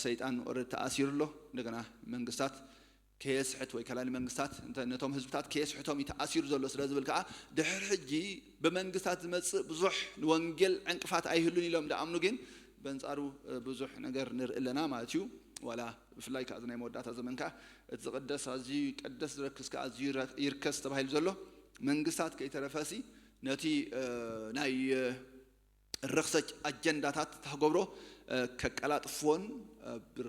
ሰይጣን ኦረዲ ተኣሲሩ ኣሎ። እንደገና መንግስታት ከየስሕት ወይ ከላኒ መንግስታት ነቶም ህዝብታት ከየስሕቶም እዩ ተኣሲሩ ዘሎ ስለ ዝብል ከዓ ድሕር ሕጂ ብመንግስታት ዝመፅእ ብዙሕ ንወንጌል ዕንቅፋት ኣይህሉን ኢሎም ደኣምኑ ግን በንፃሩ ብዙሕ ነገር ንርኢ ኣለና ማለት እዩ። ዋላ ብፍላይ ከዓ ናይ መወዳእታ ዘመን ከዓ እቲ ዝቅደስ ኣዝዩ ይቀደስ ዝረክስ ከዓ ኣዝዩ ይርከስ ተባሂሉ ዘሎ መንግስታት ከይተረፈሲ ነቲ ናይ ርኽሰ ኣጀንዳታት ተገብሮ ከቀላጥፍዎን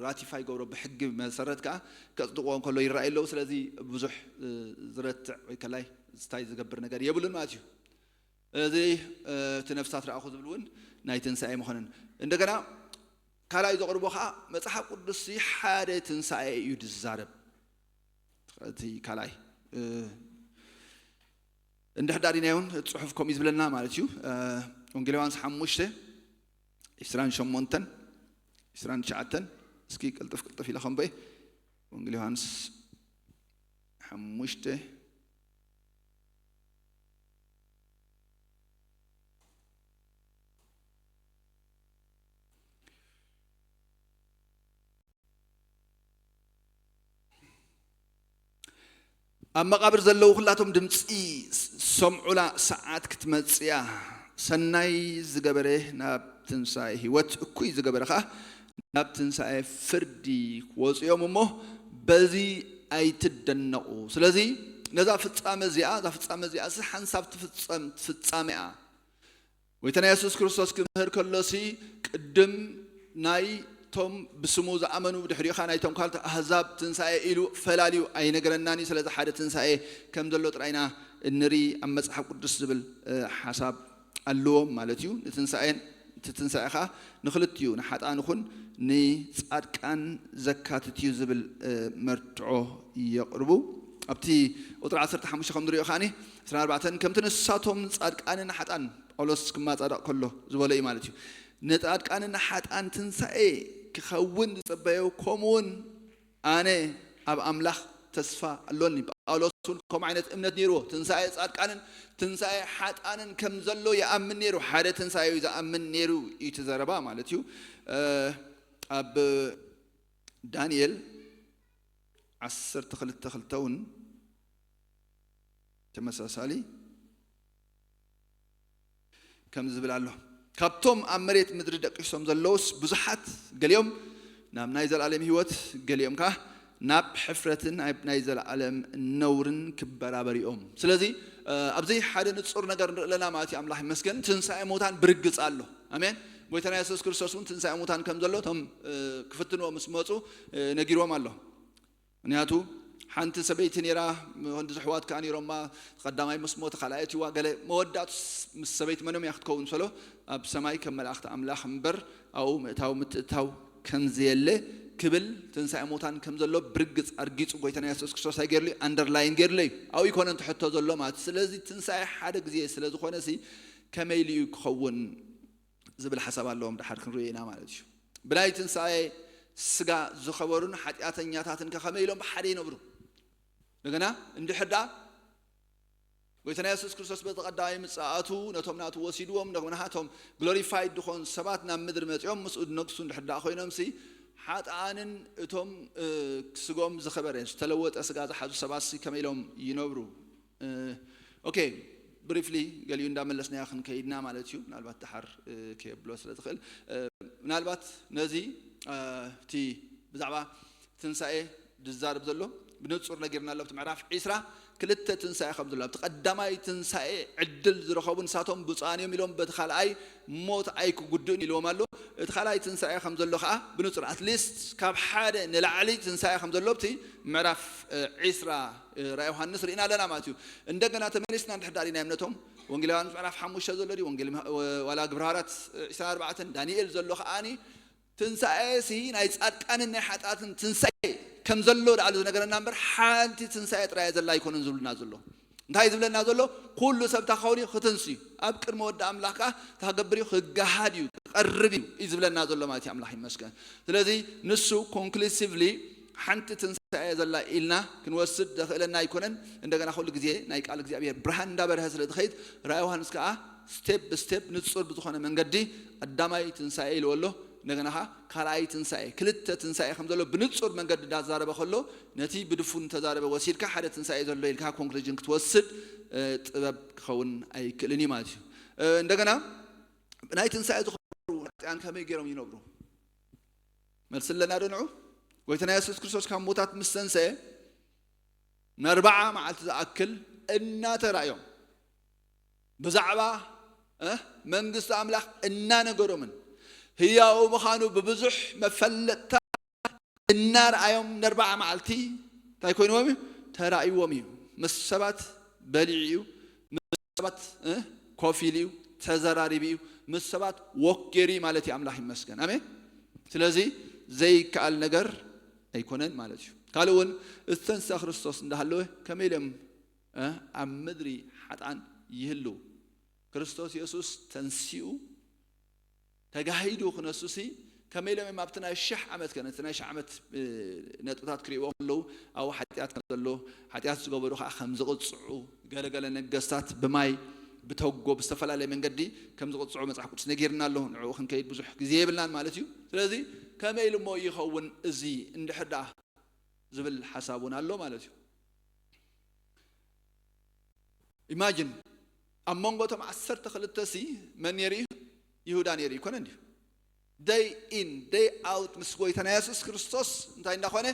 ራቲፋይ ገብሮ ብሕጊ መሰረት ከዓ ከፅድቅዎ ከሎ ይረኣዩ ኣለዉ። ስለዚ ብዙሕ ዝረትዕ ወይ ከላይ ዝታይ ዝገብር ነገር የብሉን ማለት እዩ። እዚ እቲ ነፍሳት ረኣኹ ዝብል እውን ናይ ትንሳኤ መኾንን እንደገና ካልኣይ ዘቕርቦ ከዓ መፅሓፍ ቅዱስ ሓደ ትንሳኤ እዩ ዝዛረብ። እቲ ካልኣይ እንድሕር ዳሪናዮን እቲ ጽሑፍ ከምኡ እዩ ዝብለና ማለት እዩ። ወንጌል ዮሃንስ ሓሙሽተ ዕስራን ሸሞንተን ዕስራን ትሽዓተን እስኪ ቅልጥፍ ቅልጥፍ ኢለ ከንበየ። ወንጌል ዮሃንስ ሓሙሽተ ኣብ መቓብር ዘለዉ ኩላቶም ድምፂ ዝሰምዑላ ሰዓት ክትመፅእ እያ። ሰናይ ዝገበረ ናብ ትንሳኤ ህይወት፣ እኩይ ዝገበረ ኸዓ ናብ ትንሳኤ ፍርዲ ክወፁ እዮም እሞ በዚ ኣይትደነቑ። ስለዚ ነዛ ፍፃመ እዚኣ፣ እዛ ፍፃመ እዚኣ እዚ ሓንሳብ ትፍፀም ፍፃመ እያ። ጎይታና የሱስ ክርስቶስ ክምህር ከሎሲ ቅድም ናይቶም ብስሙ ዝኣመኑ ብድሕሪኡ ኸዓ ናይቶም ካልኦት ኣህዛብ ትንሳኤ ኢሉ ፈላልዩ ኣይነገረናን እዩ። ስለዚ ሓደ ትንሳኤ ከም ዘሎ ጥራይና እንሪ ኣብ መጽሓፍ ቅዱስ ዝብል ሓሳብ ኣለዎም ማለት እዩ። ንትንሳኤን እቲ ትንሳኤ ኸዓ ንኽልቲኡ ንሓጣን ይኹን ንጻድቃን ዘካትት እዩ ዝብል መርትዖ የቕርቡ። ኣብቲ ቁጥሪ ዓሰርተ ሓሙሽተ ከም ንሪኦ ኸዓኒ ዕስራን ኣርባዕተን ከምቲ ንሳቶም ጻድቃንን ሓጣን ጳውሎስ ክመጻደቕ ከሎ ዝበሎ እዩ ማለት እዩ። ንጻድቃንን ሓጣን ትንሳኤ ክኸውን ዝጸበዮ ከምኡውን ኣነ ኣብ ኣምላኽ ተስፋ ኣሎኒ። ጳውሎስ እውን ከምኡ ዓይነት እምነት ነይርዎ። ትንሳኤ ጻድቃንን ትንሳኤ ሓጣንን ከም ዘሎ ይኣምን ነይሩ። ሓደ ትንሳኤ እዩ ዝኣምን ነይሩ እዩ እቲ ዘረባ ማለት እዩ። ኣብ ዳንኤል ዓሰርተ ክልተ ክልተ እውን ተመሳሳሊ ከም ዝብል ኣሎ። ካብቶም ኣብ መሬት ምድሪ ደቂሶም ዘለውስ ብዙሓት ገሊኦም ናብ ናይ ዘለኣለም ህይወት ገሊኦም ከዓ ናብ ሕፍረትን ናይ ዘለኣለም ነውርን ክበራበሩ እዮም። ስለዚ ኣብዚ ሓደ ንፁር ነገር ንርኢ ኣለና ማለት እዩ። ኣምላኽ ይመስገን ትንሳኤ ሙታን ብርግፅ ኣሎ። ኣሜን። ጎይታና የሱስ ክርስቶስ እውን ትንሳኤ ሙታን ከም ዘሎ እቶም ክፍትንዎ ምስ መፁ ነጊርዎም ኣሎ። ምክንያቱ ሓንቲ ሰበይቲ ነይራ፣ ክንዲ ዝሕዋት ከዓ ነይሮማ፣ ቀዳማይ ምስ ሞተ ካልኣይ እትዋ ገለ መወዳእቱ ምስ ሰበይቲ መኖም እያ ክትከውን ሰሎ ኣብ ሰማይ ከም መላእክቲ ኣምላኽ እምበር ኣብኡ ምእታው ምትእታው ከም ዘየለ ክብል ትንሳኤ ሙታን ከም ዘሎ ብርግፅ ኣርጊፁ ጎይታና የሱስ ክርስቶስ ኣይገርሉ ኣንደርላይን ገርሉ እዩ። ኣብኡ ይኮነ እንትሕቶ ዘሎ ማለት ስለዚ ትንሳኤ ሓደ ግዜ ስለ ዝኾነ ሲ ከመይ ኢሉ እዩ ክኸውን ዝብል ሓሳብ ኣለዎም። ደሓር ክንሪኦ ኢና ማለት እዩ። ብናይ ትንሳኤ ስጋ ዝኸበሩን ሓጢኣተኛታትን ከ ከመይ ኢሎም ብሓደ ይነብሩ? እንደገና እንድሕር ደኣ ጎይታና የሱስ ክርስቶስ በቲ ቀዳማይ ምጽኣቱ ነቶም ናቱ ወሲድዎም፣ እንደገና እቶም ግሎሪፋይድ ዝኾኑ ሰባት ናብ ምድሪ መጺኦም ምስኡ ዝነግሱ እንድሕር ደኣ ኮይኖምሲ ሓጥኣንን እቶም ስጎም ዝኸበረ ዝተለወጠ ስጋ ዝሓዙ ሰባትሲ ከመይ ኢሎም ይነብሩ? ኦኬ ብሪፍሊ ገሊኡ እንዳመለስናዮ ክንከይድና ማለት እዩ። ምናልባት ደሓር ከየብሎ ስለ ዝኽእል ምናልባት ነዚ እቲ ብዛዕባ ትንሳኤ ዝዛረብ ዘሎ ብንጹር ነጊርና ኣሎ። ኣብቲ ምዕራፍ ዒስራ ክልተ ትንሳኤ ከም ዘሎ ኣብቲ ቀዳማይ ትንሳኤ ዕድል ዝረኸቡ ንሳቶም ብፁዓን እዮም ኢሎም በቲ ካልኣይ ሞት ኣይክጉድእን ኢልዎም ኣሎ። እቲ ካልኣይ ትንሳኤ ከም ዘሎ ከዓ ብንጹር፣ ኣትሊስት ካብ ሓደ ንላዕሊ ትንሳኤ ከም ዘሎ ኣብቲ ምዕራፍ ዒስራ ራእይ ዮሃንስ ርኢና ኣለና ማለት እዩ። እንደገና ተመሊስና እንድሕር ዳሪና እምነቶም ወንጌላውያን ምዕራፍ ሓሙሽተ ዘሎ ድዩ ወንጌል ዋላ ግብረ ሃዋርያት ዒስራን ኣርባዕተን ዳንኤል ዘሎ ከዓኒ ትንሳኤ ሲ ናይ ጻድቃንን ናይ ሓጢኣትን ትንሳኤ ከም ዘሎ ደኣ ዝነገረና እምበር ሓንቲ ትንሳኤ ጥራይ ዘላ ኣይኮነን ዝብልና ዘሎ። እንታይ ዝብለና ዘሎ? ኩሉ ሰብ እንታይ ክኸውን እዩ? ክትንስ እዩ። ኣብ ቅድሚ ወዲ ኣምላኽ ከዓ እንታይ ክገብር እዩ? ክገሃድ እዩ፣ ክቐርብ እዩ እዩ ዝብለና ዘሎ ማለት እዩ። ኣምላኽ ይመስገን። ስለዚ ንሱ ኮንክሉሲቭሊ ሓንቲ ትንሳኤ ዘላ ኢልና ክንወስድ ዘኽእለና ኣይኮነን። እንደገና ኩሉ ግዜ ናይ ቃል እግዚኣብሔር ብርሃን እንዳበርሀ ስለ ዝኸይድ ራእይ ዮሃንስ ከዓ ስቴፕ ብስቴፕ ንጹር ብዝኾነ መንገዲ ቀዳማይ ትንሳኤ ኢልዎ ኣሎ። እንደገና ከዓ ካልኣይ ትንሳኤ፣ ክልተ ትንሳኤ ከም ዘሎ ብንጹር መንገዲ እንዳዛረበ ከሎ ነቲ ብድፉን ተዛረበ ወሲድካ ሓደ ትንሳኤ ዘሎ ኢልካ ኮንክሉዥን ክትወስድ ጥበብ ክኸውን ኣይክእልን እዩ ማለት እዩ። እንደገና ናይ ትንሳኤ ዝኸብሩ ሓጢኣን ከመይ ገይሮም ይነብሩ? መልሲ ኣለና ዶ ንዑ? ጎይታና የሱስ ክርስቶስ ካብ ሞታት ምስ ተንሰኤ ንኣርባዓ መዓልቲ ዝኣክል እናተራእዮም ብዛዕባ መንግስቲ ኣምላኽ እናነገሮምን ህያው ምዃኑ ብብዙሕ መፈለጥታ እናርኣዮም ንኣርባዓ መዓልቲ እንታይ ኮይንዎም እዩ? ተራእይዎም እዩ። ምስ ሰባት በሊዑ እዩ። ምስ ሰባት ኮፍ ኢሉ እዩ፣ ተዘራሪቡ እዩ፣ ምስ ሰባት ወክ ገይሩ እዩ ማለት እዩ። ኣምላኽ ይመስገን። ኣሜን። ስለዚ ዘይከኣል ነገር ኣይኮነን ማለት እዩ። ካልእ እውን እተንሳ ክርስቶስ እንዳሃለወ ከመይ ኢሎም ኣብ ምድሪ ሓጥኣን ይህልው? ክርስቶስ የሱስ ተንሲኡ ተጋሂዱ ክነሱሲ ከመይ ኢሎም እዮም ኣብቲ ናይ ሽሕ ዓመት ከነ እቲ ናይ ሽሕ ዓመት ነጥብታት ክሪእዎ ከለዉ ኣብኡ ሓጢኣት ከም ዘሎ ሓጢኣት ዝገበሩ ከዓ ከም ዝቕፅዑ ገለገለ ነገስታት ብማይ ብተጎ ብዝተፈላለየ መንገዲ ከም ዝቕፅዑ መፅሓፍ ቅዱስ ነጊርና ኣሎ። ንዕኡ ክንከይድ ብዙሕ ግዜ የብልናን ማለት እዩ። ስለዚ ከመይ ኢሉ እሞ ይኸውን እዚ እንድሕር ደኣ ዝብል ሓሳብ እውን ኣሎ ማለት እዩ። ኢማጅን ኣብ መንጎ እቶም ዓሰርተ ክልተ ሲ መን ነይሩ እዩ? ይሁዳ ነይሩ ይኮነ እንዲሁ ደይ ኢን ደይ ኣውት ምስ ጎይታና የሱስ ክርስቶስ እንታይ እንዳኾነ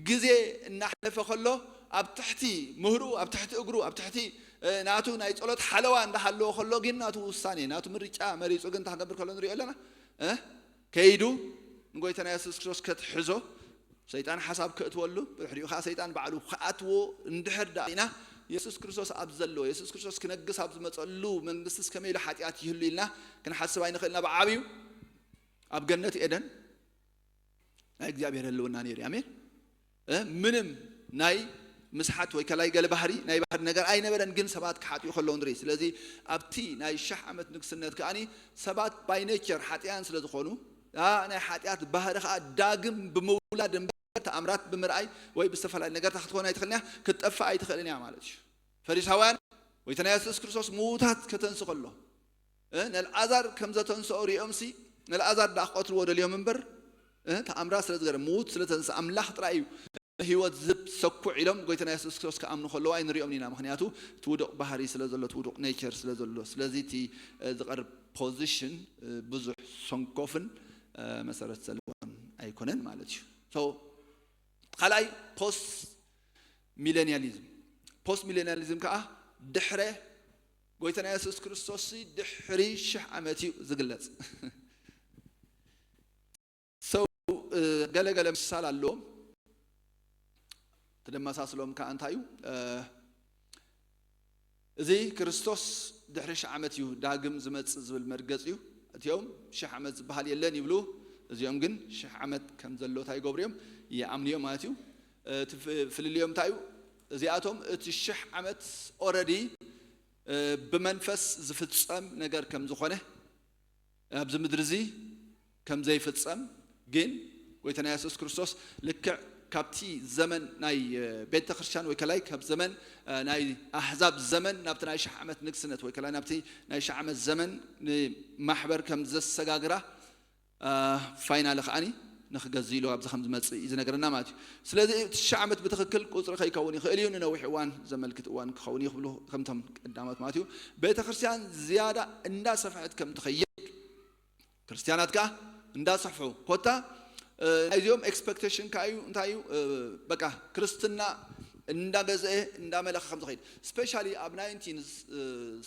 ግዜ እናሓለፈ ከሎ ኣብ ትሕቲ ምህሩ ኣብ ትሕቲ እግሩ ኣብ ትሕቲ ናቱ ናይ ጸሎት ሓለዋ እንዳሃለወ ከሎ ግን ናቱ ውሳኔ ናቱ ምርጫ መሪጹ ግን ታገብር ከሎ ንሪኦ ኣለና ከይዱ ንጎይታና የሱስ ክርስቶስ ከትሕዞ ሰይጣን ሓሳብ ከእትወሉ ብድሕሪኡ ከዓ ሰይጣን ባዕሉ ክኣትዎ እንድሕር ደኣ ኢና የሱስ ክርስቶስ ኣብ ዘለዎ የሱስ ክርስቶስ ክነግስ ኣብ ዝመፀሉ መንግስትስ ከመይ ኢሉ ሓጢኣት ይህሉ ኢልና ክንሓስብ ኣይንኽእልና ብዓብዩ ኣብ ገነት ኤደን ናይ እግዚኣብሔር ህልውና ነይሩ ኣሜን ምንም ናይ ምስሓት ወይ ከላይ ገለ ባህሪ ናይ ባህሪ ነገር ኣይነበረን ግን ሰባት ክሓጥኡ ከለዉ ንርኢ ስለዚ ኣብቲ ናይ ሸሕ ዓመት ንግስነት ከኣኒ ሰባት ባይ ኔቸር ሓጢኣን ስለ ዝኾኑ ናይ ሓጢኣት ባህሪ ከዓ ዳግም ብምውላድ እምበር ተኣምራት ብምርኣይ ወይ ብዝተፈላለዩ ነገርታ ክትኾን ኣይትኽእልን እያ ክትጠፍእ ኣይትኽእልን እያ ማለት እዩ ፈሪሳውያን ጎይታና የሱስ ክርስቶስ ምዉታት ከተንስ ከሎ ነልዓዛር ከም ዘተንስኦ ሪኦምሲ ነልዓዛር ደኣ ክቐትልዎ ደልዮም እምበር ተኣምራት ስለ ዝገረ ምዉት ስለ ተንስ ኣምላኽ ጥራይ እዩ ህይወት ዝብ ሰኩዕ ኢሎም ጎይታና የሱስ ክርስቶስ ክኣምኑ ከለዉ ኣይንሪኦም ኢና ምክንያቱ እቲ ውዱቕ ባህሪ ስለ ዘሎ እቲ ውዱቕ ኔቸር ስለ ዘሎ ስለዚ እቲ ዝቐርብ ፖዚሽን ብዙሕ ሰንኮፍን መሰረት ዘለዎን ኣይኮነን ማለት እዩ ካልኣይ ፖስት ሚሌኒያሊዝም ፖስት ሚሌኒያሊዝም ከዓ ድሕረ ጎይታና የሱስ ክርስቶስ ድሕሪ ሽሕ ዓመት እዩ ዝግለፅ ሰው ገለገለ ምሳል ኣለዎም ተደመሳስሎም ከዓ እንታይ እዩ እዚ ክርስቶስ ድሕሪ ሽሕ ዓመት እዩ ዳግም ዝመፅእ ዝብል መርገፂ እዩ እቲኦም ሽሕ ዓመት ዝበሃል የለን ይብሉ እዚኦም ግን ሽሕ ዓመት ከም ዘሎ እንታይ ይገብሩ እዮም ይኣምኑ እዮም ማለት እዩ ፍልልዮም እንታይ እዩ እዚኣቶም እቲ ሽሕ ዓመት ኦረዲ ብመንፈስ ዝፍፀም ነገር ከም ዝኾነ ኣብዚ ምድሪ እዚ ከም ዘይፍጸም ግን ጎይታና የሱስ ክርስቶስ ልክዕ ካብቲ ዘመን ናይ ቤተ ክርስቲያን ወይ ከላይ ካብ ዘመን ናይ ኣሕዛብ ዘመን ናብቲ ናይ ሸሕ ዓመት ንግስነት ወይ ከላይ ናብቲ ናይ ሸሕ ዓመት ዘመን ንማሕበር ከም ዘሰጋግራ ፋይናሊ ከዓኒ ንክገዝ ኢሉ ኣብዚ ከም ዝመፅእ እዩ ዝነገረና ማለት እዩ ስለዚ እቲ ሽሽ ዓመት ብትክክል ቁፅሪ ከይከውን ይኽእል እዩ ንነዊሕ እዋን ዘመልክት እዋን ክኸውን እዩ ክብሉ ከምቶም ቀዳሞት ማለት እዩ ቤተ ክርስቲያን ዝያዳ እንዳሰፍሐት ከም ትኸይድ ክርስቲያናት ከዓ እንዳሰፍሑ ኮታ ናይዚኦም ኤክስፐክቴሽን ከዓ እዩ እንታይ እዩ በቃ ክርስትና እንዳገዝአ እንዳመለኸ ከም ዝኸይድ፣ ስፔሻሊ ኣብ ናይንቲን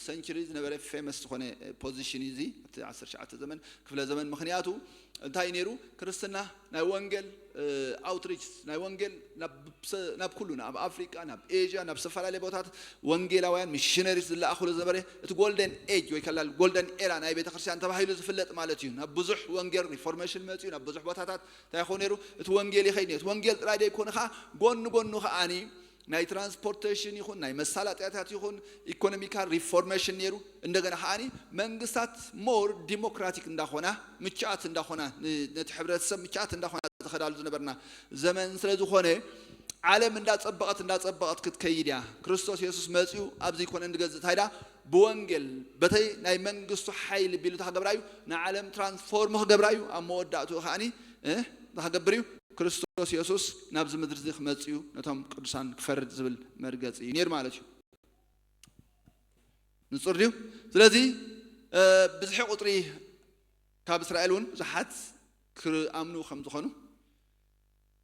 ሰንቸሪ ዝነበረ ፌመስ ዝኾነ ፖዚሽን እዚ ኣብቲ ዓሰርተ ትሽዓተ ዘመን ክፍለ ዘመን። ምክንያቱ እንታይ ነይሩ? ክርስትና ናይ ወንጌል ኣውትሪች፣ ናይ ወንጌል ናብ ኩሉ፣ ናብ ኣፍሪቃ፣ ናብ ኤዥያ፣ ናብ ዝተፈላለየ ቦታት ወንጌላውያን ሚሽነሪስ ዝለኣኹሉ ዝነበረ እቲ ጎልደን ኤጅ ወይ ከላ ጎልደን ኤራ ናይ ቤተክርስትያን ተባሂሉ ዝፍለጥ ማለት እዩ። ናብ ብዙሕ ወንጌል ሪፎርሜሽን መፅዩ፣ ናብ ብዙሕ ቦታታት እንታይ ይኸውን ነይሩ? እቲ ወንጌል ይኸይድ ነይሩ። እቲ ወንጌል ጥራይ ዘይኮነ ከዓ ጎኒ ጎኑ ከዓኒ ናይ ትራንስፖርቴሽን ይኹን ናይ መሳለጥያታት ይኹን ኢኮኖሚካል ሪፎርሜሽን ነይሩ። እንደገና ከዓኒ መንግስታት ሞር ዲሞክራቲክ እንዳኾና፣ ምቹኣት እንዳኾና፣ ነቲ ሕብረተሰብ ምቹኣት እንዳኾና ዝኸዳሉ ዝነበርና ዘመን ስለ ዝኾነ ዓለም እንዳፀበቐት እንዳፀበቐት ክትከይድ እያ። ክርስቶስ የሱስ መፂኡ ኣብዚ ይኮነ እንድገዝእ ታይዳ ብወንጌል በተይ ናይ መንግስቱ ሓይሊ ቢሉ ታክገብራ እዩ። ንዓለም ትራንስፎርም ክገብራ እዩ። ኣብ መወዳእትኡ ከዓኒ እንታይ ክገብር እዩ? ክርስቶስ የሱስ ናብዚ ምድሪ እዚ ክመጽእ እዩ፣ ነቶም ቅዱሳን ክፈርድ ዝብል መርገጺ እዩ ነይሩ ማለት እዩ። ንጹር ድዩ? ስለዚ ብዝሒ ቁጽሪ ካብ እስራኤል እውን ብዙሓት ክኣምኑ ከም ዝኾኑ፣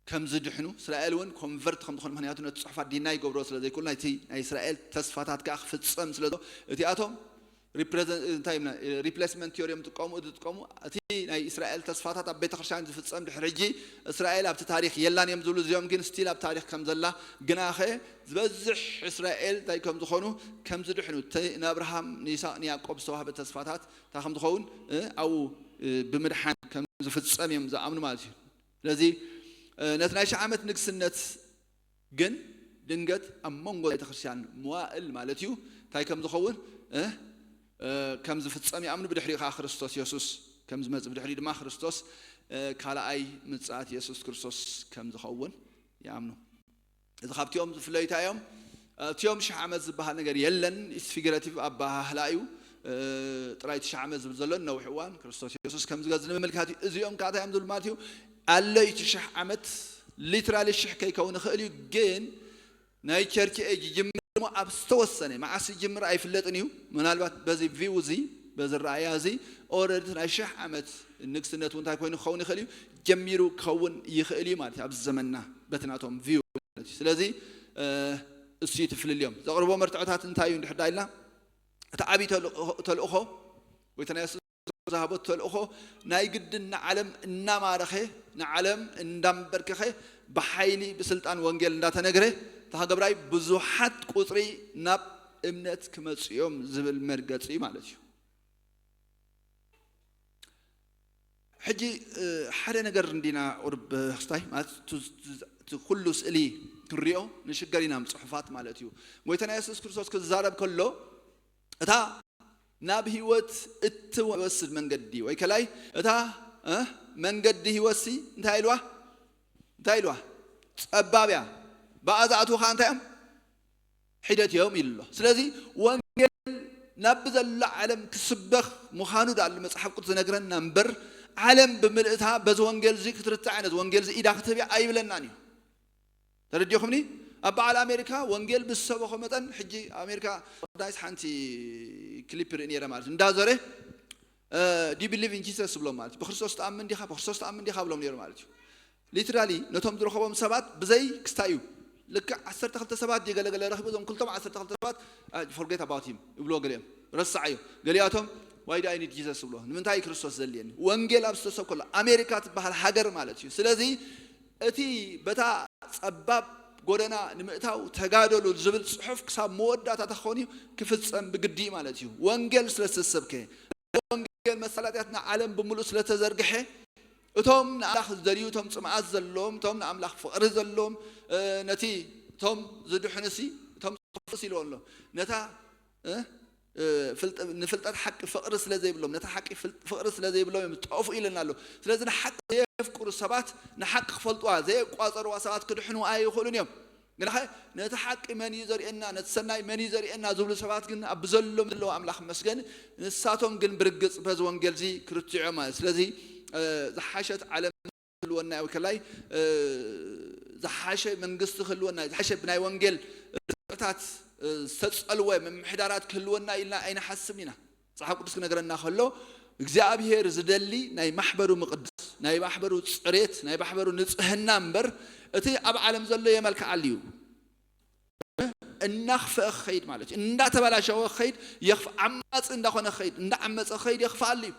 ከም ዝድሕኑ፣ እስራኤል እውን ኮንቨርት ከም ዝኾኑ፣ ምክንያቱ ነቲ ጽሑፋት ዲናይ ይገብሮ ስለ ዘይክእሉ፣ ናይቲ ናይ እስራኤል ተስፋታት ከዓ ክፍጸም ስለ እቲኣቶም እንታይ ሪፕሌስመንት ቲዮሪ እዮም ዝጥቀሙ ዝጥቀሙ እቲ ናይ እስራኤል ተስፋታት ኣብ ቤተክርስትያን ዝፍጸም ድሕሪ ሕጂ እስራኤል ኣብቲ ታሪክ የላን እዮም ዝብሉ እዚኦም ግን ስቲል ኣብ ታሪክ ከም ዘላ ግናኸ ዝበዝሕ እስራኤል እንታይ ከም ዝኾኑ ከም ዝድሕኑ እቲ ንኣብርሃም ንይስቅ ንያዕቆብ ዝተዋህበ ተስፋታት እንታይ ከም ዝኸውን ኣብኡ ብምድሓን ከም ዝፍጸም እዮም ዝኣምኑ ማለት እዩ። ስለዚ ነቲ ናይ ሺሕ ዓመት ንግስነት ግን ድንገት ኣብ መንጎ ቤተክርስትያን መዋእል ማለት እዩ እንታይ ከም ዝኸውን ከም ዝፍጸም ይኣምኑ። ብድሕሪኡ ከዓ ክርስቶስ የሱስ ከም ዝመጽእ ብድሕሪኡ ድማ ክርስቶስ ካልኣይ ምጽኣት የሱስ ክርስቶስ ከም ዝኸውን ይኣምኑ። እዚ ካብቲኦም ዝፍለዩ እንታይ እዮም? እቲኦም ሽሕ ዓመት ዝበሃል ነገር የለን። ኢስ ፊግረቲቭ ኣባሃህላ እዩ። ጥራይ እቲ ሽሕ ዓመት ዝብል ዘሎ ነዊሕ እዋን ክርስቶስ የሱስ ከም ዝገዝ ንምምልካት እዩ። እዚኦም ከዓ እንታይ እዮም ዝብሉ ማለት እዩ? ኣሎ እቲ ሽሕ ዓመት ሊትራሊ ሽሕ ከይከውን ይኽእል እዩ፣ ግን ናይ ቸርች ኤጅ ይጅምር እሞ ኣብ ዝተወሰነ መዓስ ይጅምር ኣይፍለጥን እዩ። ምናልባት በዚ ቪው እዚ በዚ ረኣያ እዚ ኦረዲ ናይ ሽሕ ዓመት ንግስነት እውን እንታይ ኮይኑ ክኸውን ይኽእል እዩ ጀሚሩ ክኸውን ይኽእል እዩ ማለት እዩ። ኣብዚ ዘመንና በቲ ናቶም ቪው ማለት እዩ። ስለዚ እሱ እዩ ትፍልልዮም ዘቕርቦ መርትዖታት እንታይ እዩ እንድሕር ዳይልና እቲ ዓብዪ ተልእኾ ወይ ተናየሱ ዝሃቦ ተልእኾ ናይ ግድን ንዓለም እናማረኸ ንዓለም እንዳንበርከኸ ብሓይሊ ብስልጣን ወንጌል እንዳተነግረ ተሃገብራይ ብዙሓት ቁፅሪ ናብ እምነት ክመፅኡ እዮም ዝብል መርገፂ እዩ ማለት እዩ። ሕጂ ሓደ ነገር እንዲና ቁርብ ክስታይ ማለት ኩሉ ስእሊ ክንሪኦ ንሽገር ኢና ጽሑፋት ማለት እዩ። ጎይታና የሱስ ክርስቶስ ክዛረብ ከሎ እታ ናብ ህይወት እትወስድ መንገዲ ወይ ከላይ እታ መንገዲ ህይወት ሲ እንታይ ኢልዋ እንታይ ኢልዋ ጸባብ እያ። ብኣዛእቱ ከዓ እንታይ እዮም ሒደት እዮም ኢሉ ኣሎ። ስለዚ ወንጌል ናብ ዘሎ ዓለም ክስበኽ ምዃኑ ዳሉ መጽሓፍ ቅዱስ ዝነግረና እምበር ዓለም ብምልእታ በዚ ወንጌል እዚ ክትርታ ዓይነት ወንጌል እዚ ኢዳ ክትህብያ ኣይብለናን እዩ። ተረዲኹምኒ? ኣብ በዓል ኣሜሪካ ወንጌል ብዝሰበኾ መጠን ሕጂ ኣሜሪካ ዳይስ ሓንቲ ክሊፕ ርኢ ነይረ ማለት እንዳዞረ ዲ ቢሊቭ ኢን ጂሰስ ብሎ ማለት ብክርስቶስ ተኣምን ዲኻ ብክርስቶስ ተኣምን ዲኻ ብሎም ነይሩ ማለት እዩ። ሊትራሊ ነቶም ዝረኸቦም ሰባት ብዘይ ክስታይ እዩ። ልክዕ ዓሰርተ ክልተ ሰባት ድዩ ገለገለ ረኺቡ እዞም ክልቶም ዓሰርተ ክልተ ሰባት ፎርጌት ኣባውት ሂም ይብልዎ ገሊኦም ረስዓዮ። ገሊኣቶም ዋይ ዳይ ኒድ ጂሰስ ብሎ ንምንታይ ክርስቶስ ዘድልየኒ ወንጌል ኣብ ዝተሰብከሉ ኣሜሪካ ትበሃል ሃገር ማለት እዩ። ስለዚ እቲ በታ ጸባብ ጎደና ንምእታው ተጋደሉ ዝብል ጽሑፍ ክሳብ መወዳእታ ተኾን እዩ ክፍጸም ብግዲ ማለት እዩ። ወንጌል ስለ ዝተሰብከ ወንጌል መሳለጥያትና ዓለም ብምሉእ ስለ ተዘርግሐ እቶም ንኣምላኽ ዝደልዩ እቶም ጽምኣት ዘለዎም እቶም ንኣምላኽ ፍቕሪ ዘለዎም ነቲ እቶም ዝድሕኑሲ እቶም ዝኸፍስ ኢልዎ ኣሎ ነታ ፍልጠት ሓቂ ፍቕሪ ስለ ዘይብሎም ነታ ሓቂ ፍቕሪ ስለ ዘይብሎም እዮም ዝጠፉ ኢለና ኣሎ። ስለዚ ንሓቂ ዘየፍቅሩ ሰባት ንሓቂ ክፈልጥዋ ዘየቋጸርዋ ሰባት ክድሕኑ ኣይኽእሉን እዮም። ግናኸ ነቲ ሓቂ መን እዩ ዘርእየና ነቲ ሰናይ መን እዩ ዘርእየና ዝብሉ ሰባት ግን ኣብ ብዘሎም ዘለዎ ኣምላኽ መስገን ንሳቶም ግን ብርግጽ በዚ ወንጌል እዚ ክርትዑ ማለት ስለዚ ዝሓሸት ዓለም ክህልወና ወይ ከላይ ዝሓሸ መንግስቲ ክህልወና ዝሓሸ ብናይ ወንጌል ርትዕታት ዝተጸልወ ምምሕዳራት ክህልወና ኢልና ኣይንሓስብን ኢና። መጽሓፍ ቅዱስ ክነግረና ከሎ እግዚኣብሔር ዝደሊ ናይ ማሕበሩ ምቕዳስ ናይ ማሕበሩ ጽሬት ናይ ማሕበሩ ንጽህና እምበር እቲ ኣብ ዓለም ዘሎ የመልክዓሉ እዩ። እናኽፈአ ክኸይድ ማለት እዩ። እንዳተበላሸወ ክኸይድ የኽፍ ዓማፂ እንዳኾነ ክኸይድ እንዳዓመፀ ክኸይድ የኽፍኣሉ እዩ።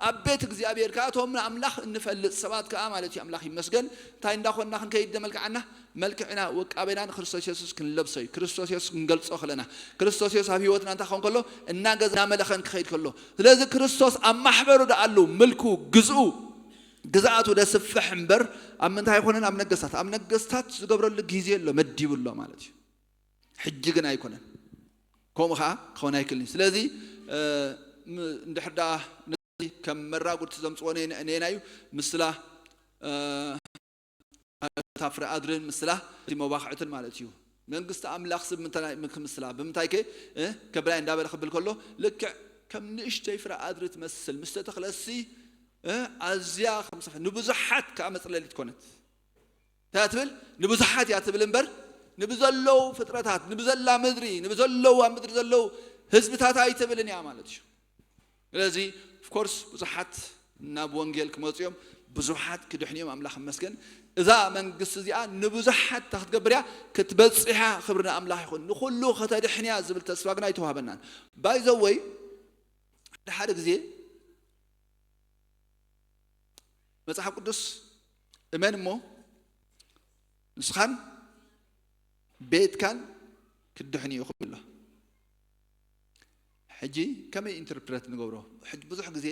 ኣብ ቤት እግዚኣብሔር ከዓ እቶም ንኣምላኽ እንፈልጥ ሰባት ከዓ ማለት እዩ። ኣምላኽ ይመስገን። እንታይ እንዳኾንና ክንከይድ ደመልክዓና? መልክዕና ውቃቤና ንክርስቶስ የሱስ ክንለብሶ እዩ። ክርስቶስ የሱስ ክንገልጾ ከለና ክርስቶስ የሱስ ኣብ ህይወትና እንታይ ክኸውን ከሎ? እናገዛ እናመለኸን ክኸይድ ከሎ። ስለዚ ክርስቶስ ኣብ ማሕበሩ ደኣሉ ምልኩ ግዝኡ ግዝኣቱ ደስፍሕ እምበር ኣብ ምንታይ ኣይኮነን? ኣብ ነገስታት ኣብ ነገስታት ዝገብረሉ ግዜ ኣሎ መዲቡ ኣሎ ማለት እዩ። ሕጂ ግን ኣይኮነን። ከምኡ ከዓ ክኸውን ኣይክልን እዩ። ስለዚ እንድሕር ደኣ ከም መራጉድቲ ዘምፅዎ ነየና እዩ? ምስላ እታ ፍረ ኣድርን ምስላ እቲ መባኽዕትን ማለት እዩ። መንግስቲ ኣምላኽ ስብ ምስላ ብምንታይ ከ ከብራይ እንዳበለ ክብል ከሎ ልክዕ ከም ንእሽተይ ፍረ ኣድሪ ትመስል ምስ ተተኽለሲ ኣዝያ ከም ንብዙሓት ከዓ መፅለሊት ኮነት። እንታይ ትብል? ንብዙሓት እያ ትብል እምበር ንብዘለዉ ፍጥረታት ንብዘላ ምድሪ ንብዘለዉ ኣብ ምድሪ ዘለዉ ህዝብታት ኣይትብልን እያ ማለት እዩ። ስለዚ ኦፍኮርስ ብዙሓት ናብ ወንጌል ክመፁ እዮም። ብዙሓት ክድሕኑ እዮም። ኣምላኽ ይመስገን። እዛ መንግስቲ እዚኣ ንብዙሓት እታ ክትገብር እያ ክትበፅሕ እያ። ክብሪ ንኣምላኽ ይኹን። ንኩሉ ከተድሕን እያ ዝብል ተስፋ ግን ኣይተዋህበናን። ባይዘወይ ሓደ ሓደ ግዜ መጽሓፍ ቅዱስ እመን እሞ ንስኻን ቤትካን ክትድሕኑ ኢኹም ኣሎ። ሕጂ ከመይ ኢንተርፕረት ንገብሮ? ብዙሕ ግዜ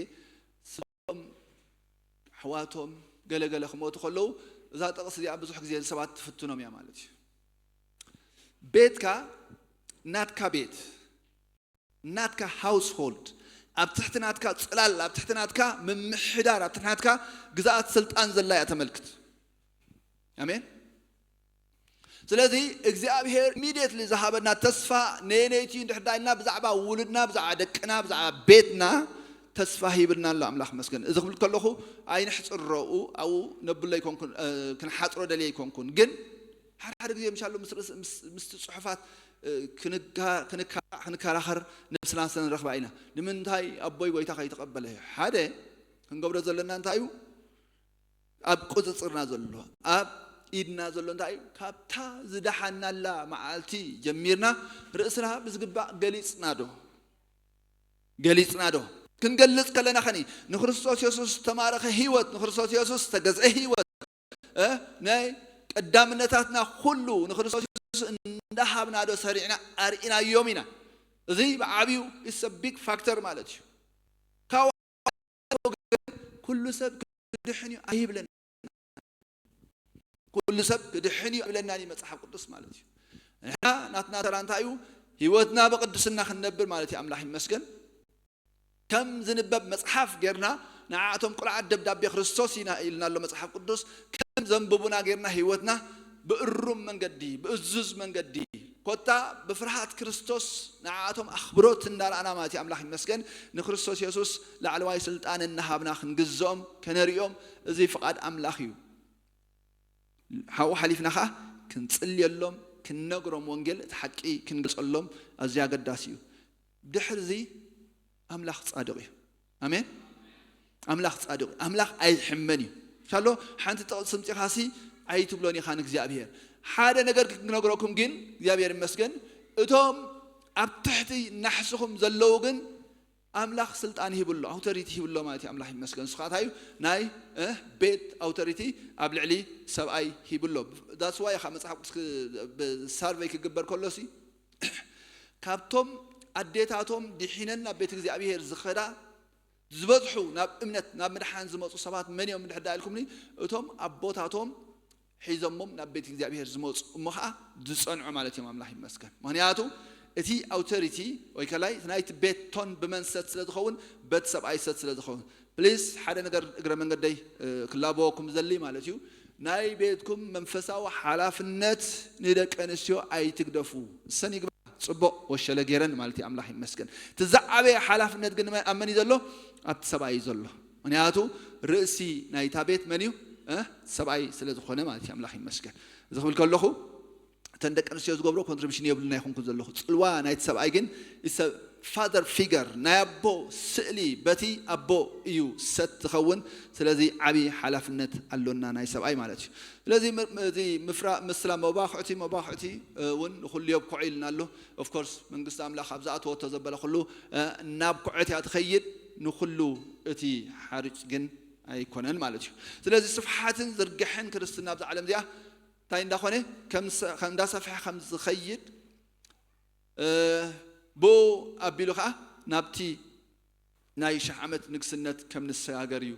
ስም ኣሕዋቶም ገለገለ ክሞቱ ከለዉ እዛ ጥቕስ እዚኣ ብዙሕ ግዜ ሰባት ትፍትኖም እያ ማለት እዩ። ቤትካ ናትካ ቤት ናትካ ሃውስሆልድ ኣብ ትሕቲ ናትካ ፅላል ኣብ ትሕቲ ናትካ ምምሕዳር ኣብ ትሕቲ ናትካ ግዛኣት ስልጣን ዘላ እያ ተመልክት። ኣሜን። ስለዚ እግዚኣብሔር ኢሚድየትሊ ዝሃበና ተስፋ ነየነይቲ እንድሕር ዳይልና ብዛዕባ ውሉድና ብዛዕባ ደቅና ብዛዕባ ቤትና ተስፋ ሂብልና ኣሎ። ኣምላኽ መስገን። እዚ ክብል ከለኹ ኣይንሕፅረኡ ኣብኡ ነብሎ ኣይኮንኩን፣ ክንሓፅሮ ደልየ ኣይኮንኩን፣ ግን ሓደ ሓደ ግዜ ምሻሎ ምስቲ ፅሑፋት ክንከራኸር ነብስና ስለ ንረኽባ ኢና። ንምንታይ ኣቦይ ጎይታ ከይተቐበለ? ሓደ ክንገብሮ ዘለና እንታይ እዩ? ኣብ ቁፅፅርና ዘሎ ኣብ ኢድና ዘሎ እንታይ እዩ? ካብታ ዝደሓናላ መዓልቲ ጀሚርና ርእስና ብዝግባእ ገሊፅና ዶ ገሊፅና ዶ? ክንገልፅ ከለና ኸኒ ንክርስቶስ የሱስ ዝተማረኸ ህይወት ንክርስቶስ የሱስ ዝተገዝአ ህይወት ናይ ቀዳምነታትና ኩሉ ንክርስቶስ የሱስ እንዳሃብና ዶ ሰሪዕና ኣርኢናዮም ኢና? እዚ ብዓብዩ ኢስ ቢግ ፋክተር ማለት እዩ። ካብ ኩሉ ሰብ ክድሕን እዩ ኣይብለን። ኩሉ ሰብ ክድሕን እዩ ኣይብለናን እዩ መፅሓፍ ቅዱስ ማለት እዩ። ንሕና ናትና ተራ እንታይ እዩ? ህይወትና ብቅድስና ክንነብር ማለት እዩ። ኣምላኽ ይመስገን። ከም ዝንበብ መፅሓፍ ጌርና ንዓቶም ቁልዓት ደብዳቤ ክርስቶስ ኢና ኢልና ኣሎ መፅሓፍ ቅዱስ። ከም ዘንብቡና ጌርና ህይወትና ብእሩም መንገዲ ብእዙዝ መንገዲ ኮታ ብፍርሃት ክርስቶስ ንዓቶም ኣኽብሮት እንዳረኣና ማለት እዩ። ኣምላኽ ይመስገን። ንክርስቶስ የሱስ ላዕለዋይ ስልጣን እናሃብና ክንግዝኦም ከነሪኦም እዚ ፍቓድ ኣምላኽ እዩ። ሓው ሓሊፍና ከዓ ክንፅልየሎም ክንነግሮም ወንጌል እቲ ሓቂ ክንገልፀሎም ኣዝዩ ኣገዳሲ እዩ። ድሕሪ እዚ ኣምላኽ ፃድቕ እዩ። ኣሜን። ኣምላኽ ፃድቕ እዩ። ኣምላኽ ኣይሕመን እዩ። ሻሎ ሓንቲ ጥቕሲ ምፂኻሲ ኣይትብሎን ኢኻ ንእግዚኣብሔር። ሓደ ነገር ክነግረኩም ግን እግዚኣብሔር ይመስገን እቶም ኣብ ትሕቲ ናሕስኹም ዘለዉ ግን ኣምላኽ ስልጣን ሂብሎ ኣውቶሪቲ ሂብሎ ማለት እዩ። ኣምላኽ ይመስገን ንስኻ እንታይ እዩ ናይ ቤት ኣውቶሪቲ ኣብ ልዕሊ ሰብኣይ ሂብሎ። ዳስዋ ኢኻ መፅሓፍ ቅዱስ ሳርቨይ ክግበር ከሎሲ ካብቶም ኣዴታቶም ድሒነን ናብ ቤት እግዚኣብሔር ዝኸዳ ዝበዝሑ ናብ እምነት ናብ ምድሓን ዝመፁ ሰባት መን እዮም እንድሕር ዳ ኢልኩምኒ እቶም ኣቦታቶም ሒዞሞም ናብ ቤት እግዚኣብሔር ዝመፁ እሞ ከዓ ዝፀንዑ ማለት እዮም። ኣምላኽ ይመስገን። ምክንያቱ እቲ ኣውቶሪቲ ወይ ከላይ ናይቲ ቤት ቶን ብመንሰት ስለ ዝኸውን በት ሰብኣይ ሰት ስለ ዝኸውን ፕሊስ ሓደ ነገር እግረ መንገደይ ክላበወኩም ዘሊ ማለት እዩ። ናይ ቤትኩም መንፈሳዊ ሓላፍነት ንደቂ ኣንስትዮ ኣይትግደፉ። እሰን ይግባ ፅቡቕ ወሸለ ገይረን ማለት እዩ። ኣምላኽ ይመስገን። እቲ ዝዓበየ ሓላፍነት ግን ኣብ መን እዩ ዘሎ? ኣብቲ ሰብኣይ እዩ ዘሎ። ምክንያቱ ርእሲ ናይታ ቤት መን እዩ? ሰብኣይ ስለ ዝኾነ ማለት እዩ። ኣምላኽ ይመስገን። እዚ ክብል ከለኹ እተን ደቂ ኣንስትዮ ዝገብሮ ኮንትሪቢሽን የብልና ይኹንኩ ዘለኹ ፅልዋ ናይቲ ሰብኣይ ግን father figure፣ ናይ ኣቦ ስእሊ፣ በቲ ኣቦ እዩ ሰት ዝኸውን። ስለዚ ዓቢ ሓላፍነት ኣሎና ናይ ሰብኣይ ማለት እዩ። ስለዚ ም- ም- እዚ ምፍራ ምስላ መባኹዕቲ መባኹዕቲ እውን ንኹሉ የብኩዖ ኢልና ኣሎ። Of course መንግስቲ ኣምላኽ ኣብ ዝኣተወቶ ዘበለ ኩሉ ናብ ኩዐት እያ ትኸይድ። ንኹሉ እቲ ሓርጭ ግን ኣይኮነን ማለት እዩ። ስለዚ ስፍሓትን ዝርግሐን ክርስትና ኣብዛ ዓለም እዚኣ እንታይ እንዳኾነ፣ ከም እንዳሰፍሐ ከም ዝኸይድ ብኡ ኣቢሉ ከዓ ናብቲ ናይ ሽሕ ዓመት ንግስነት ከም ንሰጋገር እዩ።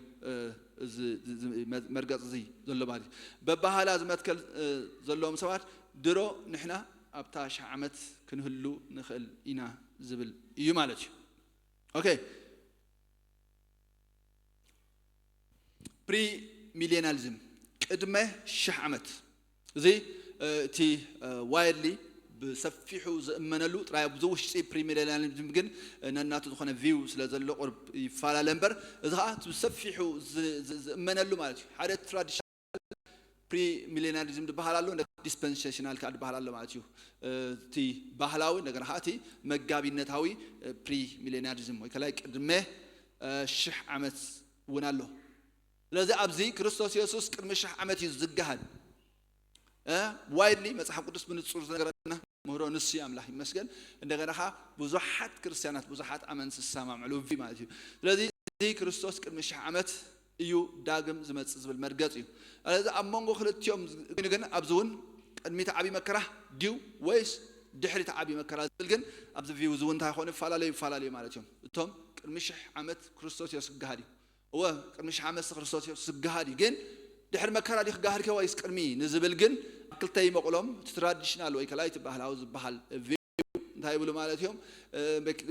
እዚ መርገፅ እዚ ዘሎ ማለት እዩ። በባህላ ዝመትከል ዘለዎም ሰባት ድሮ ንሕና ኣብታ ሽሕ ዓመት ክንህሉ ንኽእል ኢና ዝብል እዩ ማለት እዩ። ኦኬ። ፕሪሚሌናሊዝም፣ ቅድመ ሽሕ ዓመት። እዚ እቲ ዋይድሊ ብሰፊሑ ዝእመነሉ ጥራይ፣ ኣብዚ ውሽጢ ፕሪሚሌናሊዝም ግን ነናቱ ዝኾነ ቪው ስለ ዘሎ ቁርብ ይፈላለ እምበር፣ እዚ ከዓ ብሰፊሑ ዝእመነሉ ማለት እዩ። ሓደ ትራዲሽናል ፕሪሚሌናሊዝም ዝበሃል ኣሎ፣ ዲስፐንሴሽናል ከዓ ዝበሃል ኣሎ ማለት እዩ። እቲ ባህላዊ እንደገና ከዓ እቲ መጋቢነታዊ ፕሪሚሌናሊዝም ወይ ከላይ ቅድመ ሽሕ ዓመት እውን ኣሎ። ስለዚ ኣብዚ ክርስቶስ የሱስ ቅድሚ ሽሕ ዓመት እዩ ዝገሃድ። ዋይድሊ መፅሓፍ ቅዱስ ብንፁር ዝነገረና ምህሮ ንሱ እዩ፣ ኣምላኽ ይመስገን። እንደገና ከዓ ብዙሓት ክርስትያናት ብዙሓት ኣመንቲ ዝሰማምዕሉ ቪ ማለት እዩ። ስለዚ እዚ ክርስቶስ ቅድሚ ሽሕ ዓመት እዩ ዳግም ዝመፅእ ዝብል መርገፅ እዩ። ስለዚ ኣብ መንጎ ክልቲኦም ኮይኑ ግን ኣብዚ እውን ቅድሚት ዓብዪ መከራ ድዩ ወይስ ድሕሪት ዓብዪ መከራ ዝብል ግን ኣብዚ ቪው እዚ እውን እንታይ ኮይኑ ይፈላለዩ ይፈላለዩ ማለት እዮም። እቶም ቅድሚ ሽሕ ዓመት ክርስቶስ የሱስ ክገሃድ እዩ። እወ ቅድሚ ሽሕ ዓመት ክርስቶስ የሱስ ክገሃድ እዩ፣ ግን ድሕሪ መከራ ድዩ ክገሃድ ከ ወይስ ቅድሚ ንዝብል ግን ኣብ ክልተ ይመቕሎም። እቲ ትራዲሽናል ወይ ከላይ እቲ ባህላዊ ዝበሃል ቪው እንታይ ይብሉ ማለት እዮም?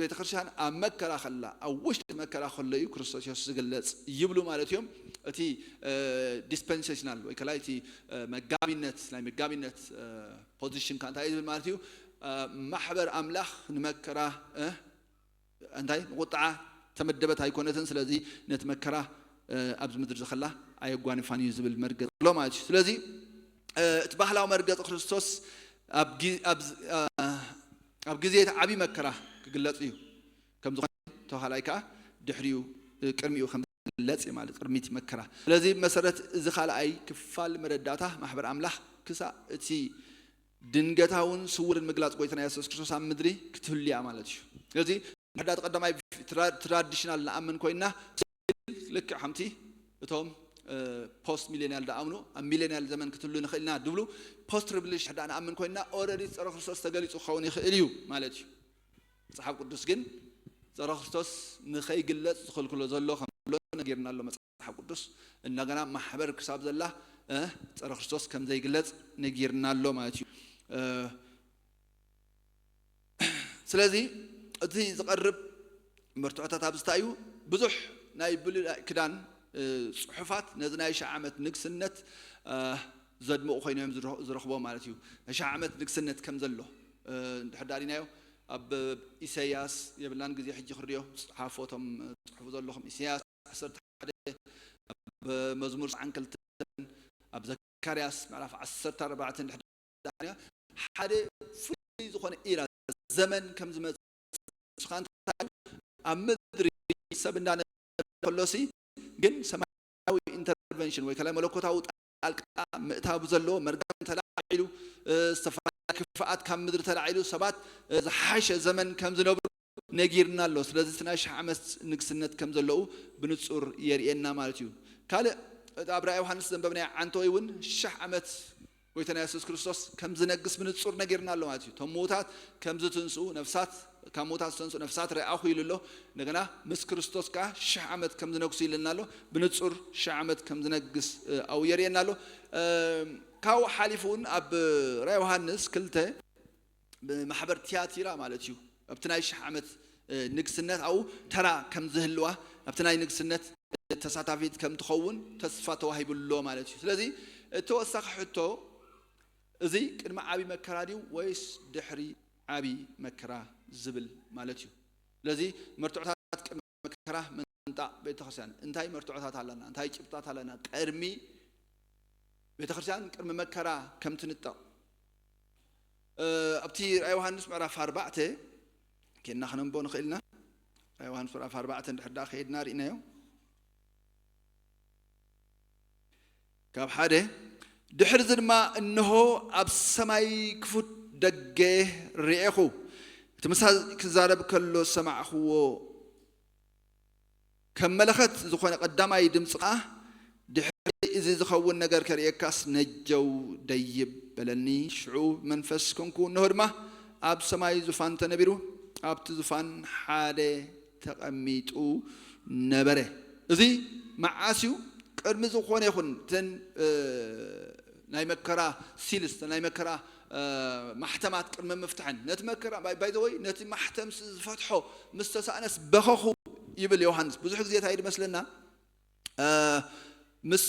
ቤተክርስትያን ኣብ መከራ ከላ፣ ኣብ ውሽጢ መከራ ከሎ እዩ ክርስቶስ የሱስ ዝግለጽ ይብሉ ማለት እዮም። እቲ ዲስፐንሴሽናል ወይ ከላይ እቲ መጋቢነት ናይ መጋቢነት ፖዚሽን ከ እንታይ እዩ ዝብል ማለት እዩ? ማሕበር ኣምላኽ ንመከራ እንታይ ንቁጥዓ ተመደበት ኣይኮነትን። ስለዚ ነቲ መከራ ኣብዚ ምድሪ ዝኸላ ኣየጓንፋን እዩ ዝብል መርገፂ ኣሎ ማለት እዩ። ስለዚ እቲ ባህላዊ መርገፂ ክርስቶስ ኣብ ግዜ እቲ ዓብዪ መከራ ክግለፅ እዩ። ከም ዝኾነ ተባሃላይ ከዓ ድሕሪኡ ቅድሚኡ ከም ዝግለፅ እዩ ማለት ቅድሚት መከራ። ስለዚ መሰረት እዚ ካልኣይ ክፋል መረዳእታ ማሕበር ኣምላኽ ክሳእ እቲ ድንገታውን ስውርን ምግላፅ ጎይታና የሱስ ክርስቶስ ኣብ ምድሪ ክትህሉ እያ ማለት እዩ። ስለዚ ሕዳት ቀዳማይ ትራዲሽናል ንኣምን ኮይና ልክዕ ከምቲ እቶም ፖስት ሚሌኒያል ዝኣምኑ ኣብ ሚሌኒያል ዘመን ክትህሉ ንኽእል ኢና ድብሉ ፖስት ሪቪሌሽን ሕዳ ንኣምን ኮይና ኦረዲ ፀረ ክርስቶስ ተገሊፁ ክኸውን ይኽእል እዩ ማለት እዩ። መፅሓፍ ቅዱስ ግን ፀረ ክርስቶስ ንኸይግለፅ ዝኽልክሎ ዘሎ ከም ዘሎ ነጊርና ኣሎ መፅሓፍ ቅዱስ። እንደገና ማሕበር ክሳብ ዘላ ፀረ ክርስቶስ ከም ዘይግለፅ ነጊርና ኣሎ ማለት እዩ። ስለዚ እቲ ዝቐርብ መርትዖታት ኣብዚ እንታይ እዩ? ብዙሕ ናይ ብሉይ ክዳን ፅሑፋት ነዚ ናይ ሽሕ ዓመት ንግስነት ዘድምቑ ኮይኖም እዮም ዝረኽቦ ማለት እዩ። ናይ ሽሕ ዓመት ንግስነት ከም ዘሎ እንድሕር ዳሪናዮ ኣብ ኢሳያስ የብልናን ግዜ ሕጂ ክርዮ፣ ፅሓፎ እቶም ፅሑፉ ዘለኹም ኢሳያስ ዓሰርተ ሓደ፣ ኣብ መዝሙር ሰዓን ክልተን ኣብ ዘካርያስ ምዕራፍ ዓሰርተ ኣርባዕተ እንድሕር ሓደ ፍሉይ ዝኾነ ኢራ ዘመን ከም ዝመፅእ ስኻ እንታይ ኣብ ምድሪ ሰብ እንዳነበረ ከሎሲ ግን ሰማያዊ ኢንተርቨንሽን ወይ ከላይ መለኮታዊ ጣልቃ ምእታው ዘለዎ መርገም ተላዒሉ ዝተፈላለዩ ክፍኣት ካብ ምድሪ ተላዒሉ ሰባት ዝሓሸ ዘመን ከም ዝነብሩ ነጊርና ኣሎ። ስለዚ እቲ ናይ ሽሕ ዓመት ንግስነት ከም ዘለዉ ብንጹር የርእየና ማለት እዩ። ካልእ እቲ ኣብ ራእይ ዮሃንስ ዘንበብናዮ ዓንተወይ እውን ሽሕ ዓመት ጎይታና የሱስ ክርስቶስ ከም ዝነግስ ብንጹር ነጊርና ኣሎ ማለት እዩ። እቶም ምዉታት ከም ዝትንስኡ ነፍሳት ካብ ምዉታት ዝተንስኡ ነፍሳት ረኣኹ ኢሉ ኣሎ። እንደገና ምስ ክርስቶስ ከዓ ሽሕ ዓመት ከም ዝነግሱ ኢልልና ኣሎ። ብንጹር ሽሕ ዓመት ከም ዝነግስ ኣብኡ የርእየና ኣሎ። ካብኡ ሓሊፉ እውን ኣብ ራእይ ዮሃንስ ክልተ ማሕበር ቲያቲራ ማለት እዩ ኣብቲ ናይ ሽሕ ዓመት ንግስነት ኣብኡ ተራ ከም ዝህልዋ ኣብቲ ናይ ንግስነት ተሳታፊት ከም ትኸውን ተስፋ ተዋሂቡ ኣሎ ማለት እዩ። ስለዚ እቲ ተወሳኺ ሕቶ እዚ ቅድሚ ዓብዪ መከራ ድዩ ወይስ ድሕሪ ዓብዪ መከራ ዝብል ማለት እዩ። ስለዚ መርትዖታት ቅድሚ መከራ ምንጣቕ ቤተክርስትያን እንታይ መርትዖታት ኣለና? እንታይ ጭብጣት ኣለና? ቅድሚ ቤተክርስትያን ቅድሚ መከራ ከም ትንጠቕ ኣብቲ ራእይ ዮሃንስ ምዕራፍ ኣርባዕተ ኬድና ክነንቦ ንኽእል ኢና። ራእይ ዮሃንስ ምዕራፍ ኣርባዕተ እንድሕር ደኣ ከይድና ርኢናዮ። ካብ ሓደ ድሕሪ እዚ ድማ እንሆ ኣብ ሰማይ ክፉት ደገ ርኤኹ፣ እቲ ምሳይ ክዛረብ ከሎ ዝሰማዕኽዎ ከም መለኸት ዝኾነ ቀዳማይ ድምፂ ኸዓ ድሕሪ እዚ ዝኸውን ነገር ከርእየካስ ነጀው ደይብ በለኒ። ሽዑ መንፈስ ኮንኩ፣ እንሆ ድማ ኣብ ሰማይ ዙፋን ተነቢሩ፣ ኣብቲ ዙፋን ሓደ ተቐሚጡ ነበረ። እዚ መዓስ እዩ? ቅድሚ ዝኾነ ይኹን እተን ናይ መከራ ሲልስ ናይ መከራ ማሕተማት ቅድሚ ምፍትሐን ነቲ መከራ ባይዘወይ ነቲ ማሕተም ዝፈትሖ ምስ ተሳእነስ በኸኹ ይብል ዮሃንስ። ብዙሕ ግዜ እንታይ ድመስለና ምስ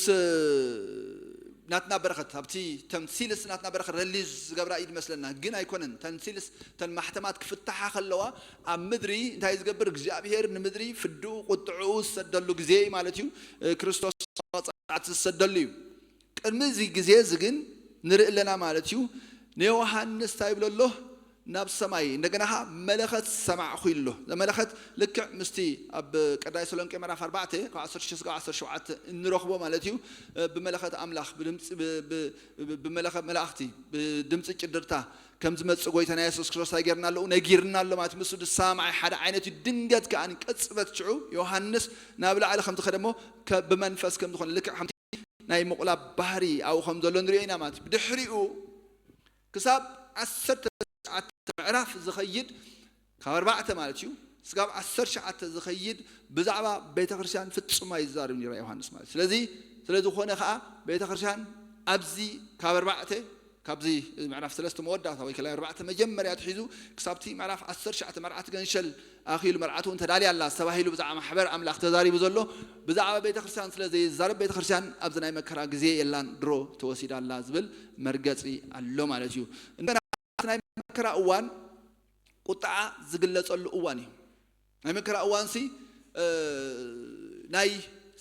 ናትና በረኸት ኣብቲ ተን ሲልስ ናትና በረኸት ረሊዝ ዝገብራ እዩ ድመስለና፣ ግን ኣይኮነን። ተን ሲልስ ተን ማሕተማት ክፍትሓ ከለዋ ኣብ ምድሪ እንታይ ዝገብር እግዚኣብሔር ንምድሪ ፍድኡ ቁጥዕኡ ዝሰደሉ ግዜ እዩ ማለት እዩ። ክርስቶስ መቕፃዕቲ ዝሰደሉ እዩ። ቅድሚ እዚ ግዜ እዚ ግን ንርኢ ኣለና ማለት እዩ። ንዮሃንስ እንታይ ይብሎ ኣሎ? ናብ ሰማይ እንደገና ኸዓ መለኸት ሰማዕኹ ኢሉ ኣሎ። መለኸት ልክዕ ምስቲ ኣብ ቀዳይ ተሰሎንቄ ምዕራፍ ኣርባዕተ ካብ ዓሰርተ ሽዱሽተ እስካብ ዓሰርተ ሸውዓተ እንረኽቦ ማለት እዩ። ብመለኸት ኣምላኽ ብድምፂ ብመለኸት መላእኽቲ ብድምፂ ጭድርታ ከም ዝመፅእ ጎይታና የሱስ ክርስቶስ ኣይገርና ኣለዉ ነጊርና ኣሎ ማለት እዩ። ምስ ዝሰማማዕ ሓደ ዓይነት እዩ። ድንገት ከዓ ቅፅበት ሽዑ ዮሃንስ ናብ ላዕሊ ከም ዝኸደ እሞ ብመንፈስ ከም ዝኾነ ልክዕ ከምቲ ናይ ምቑላብ ባህሪ ኣብኡ ከም ዘሎ ንሪኦ ኢና ማለት እዩ። ብድሕሪኡ ክሳብ ዓሰርተ ትሽዓተ ምዕራፍ ዝኸይድ ካብ ኣርባዕተ ማለት እዩ ስጋብ ዓሰርተ ትሽዓተ ዝኸይድ ብዛዕባ ቤተ ክርስቲያን ፍጹም ኣይዛረብ ነይሩ ዮሃንስ ማለት ስለዚ ስለ ዝኾነ ከዓ ቤተ ክርስቲያን ኣብዚ ካብ ኣርባዕተ ካብዚ ምዕራፍ ሰለስተ መወዳእታ ወይ ከላይ ኣርባዕተ መጀመርያ ትሒዙ ክሳብቲ ምዕራፍ ዓሰርተ ትሽዓተ መርዓቲ ገንሸል ኣኺሉ መርዓቱ እውን ተዳልያ ኣላ ተባሂሉ ብዛዕባ ማሕበር ኣምላኽ ተዛሪቡ ዘሎ ብዛዕባ ቤተ ክርስቲያን ስለ ዘይዛረብ ቤተ ክርስቲያን ኣብዚ ናይ መከራ ግዜ የላን ድሮ ተወሲዳ ኣላ ዝብል መርገፂ ኣሎ ማለት እዩ። ናይ መከራ እዋን ቁጣዓ ዝግለጸሉ እዋን እዩ። ናይ መከራ እዋንሲ ናይ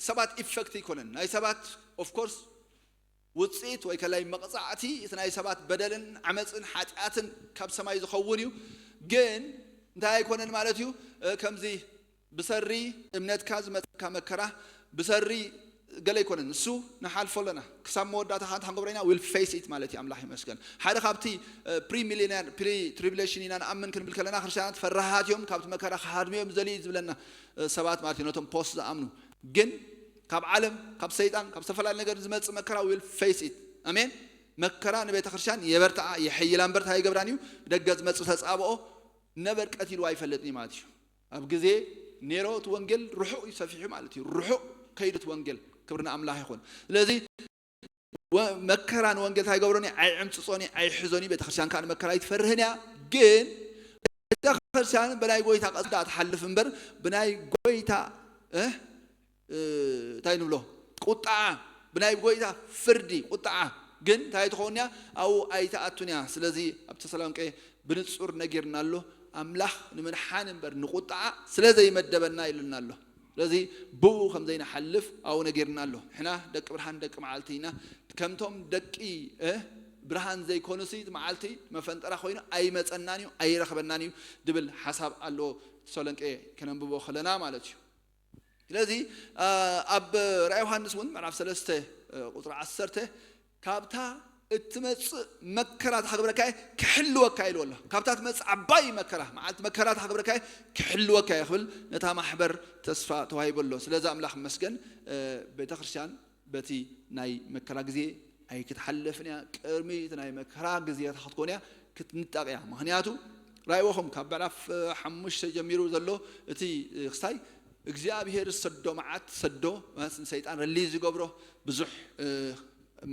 ሰባት ኢፈክት ይኮነን ናይ ሰባት ኦፍኮርስ ውፅኢት ወይ ከላይ መቕፃዕቲ እቲ ናይ ሰባት በደልን ዓመፅን ሓጢኣትን ካብ ሰማይ ዝኸውን እዩ። ግን እንታይ ኣይኮነን ማለት እዩ ከምዚ ብሰሪ እምነትካ ዝመፀካ መከራ ብሰሪ ገለ ኣይኮነን እሱ ንሓልፎ ኣለና ክሳብ መወዳእታ ከ እንታይ ክንገብሮ ኢና ዊል ፌስ ኢት ማለት እዩ ኣምላኽ ይመስገን ሓደ ካብቲ ፕሪሚሊኒያን ፕሪ ትሪቡሌሽን ኢና ንኣምን ክንብል ከለና ክርስትያናት ፈራሃት እዮም ካብቲ መከራ ክሃድሙ እዮም ዝደልዩ እዩ ዝብለና ሰባት ማለት እዩ ነቶም ፖስት ዝኣምኑ ግን ካብ ዓለም ካብ ሰይጣን ካብ ዝተፈላለዩ ነገር ዝመፅእ መከራ ዊል ፌስ ኢት ኣሜን መከራ ንቤተ ክርስትያን የበርትዓ የሐይላ እምበር እንታይ ይገብራን እዩ ደገ ዝመፅእ ተፃብኦ ነበር ቀቲልዋ ኣይፈልጥን እዩ ማለት እዩ ኣብ ግዜ ኔሮ እቲ ወንጌል ርሑቕ እዩ ሰፊሑ ማለት እዩ ርሑቕ ከይዱ እቲ ወንጌል ክብሪ ንኣምላኽ ይኹን ስለዚ መከራ ንወንጌል እንታይ ይገብሮን እዩ ኣይዕምፅፆን እዩ ኣይሕዞን እዩ ቤተክርስትያን ከዓ ንመከራ ኣይትፈርህን እያ ግን ቤተክርስትያን ብናይ ጎይታ ቀስዳ ትሓልፍ እምበር ብናይ ጎይታ እንታይ ንብሎ ቁጣዓ ብናይ ጎይታ ፍርዲ ቁጣዓ ግን እንታይ ትኸውን እያ ኣብኡ ኣይትኣቱን እያ ስለዚ ኣብ ተሰሎንቄ ብንጹር ነጊርና ኣሎ ኣምላኽ ንምድሓን እምበር ንቁጣዓ ስለ ዘይመደበና ኢሉና ኣሎ ስለዚ ብኡ ከም ዘይንሓልፍ ኣብኡ ነጊርና ኣሎ ሕና ደቂ ብርሃን ደቂ መዓልቲ ኢና ከምቶም ደቂ ብርሃን ዘይኮኑሲ መዓልቲ መፈንጠራ ኮይኑ ኣይመፀናን እዩ ኣይረኽበናን እዩ ድብል ሓሳብ ኣለዎ ተሰሎንቄ ከነንብቦ ከለና ማለት እዩ ስለዚ ኣብ ራእይ ዮሃንስ እውን ምዕራፍ ሰለስተ ቁፅሪ ዓሰርተ ካብታ እትመፅእ መከራ ተክብረካ ክሕልወካ ኢልዎ ኣሎ ካብታ ትመፅእ ዓባይ መከራ መዓልቲ መከራ ተክብረካ ክሕልወካ እየ ክብል ነታ ማሕበር ተስፋ ተዋሂቡ ኣሎ ስለዚ ኣምላኽ መስገን ቤተክርስትያን በቲ ናይ መከራ ግዜ ኣይክትሓልፍን እያ ቅድሚ እቲ ናይ መከራ ግዜታ ክትኮን እያ ክትንጠቕ እያ ምክንያቱ ራእይዎኹም ካብ ምዕራፍ ሓሙሽተ ጀሚሩ ዘሎ እቲ ክስታይ እግዚኣብሄር ዝሰዶ መዓት ሰዶ ንሰይጣን ረሊ ዝገብሮ ብዙሕ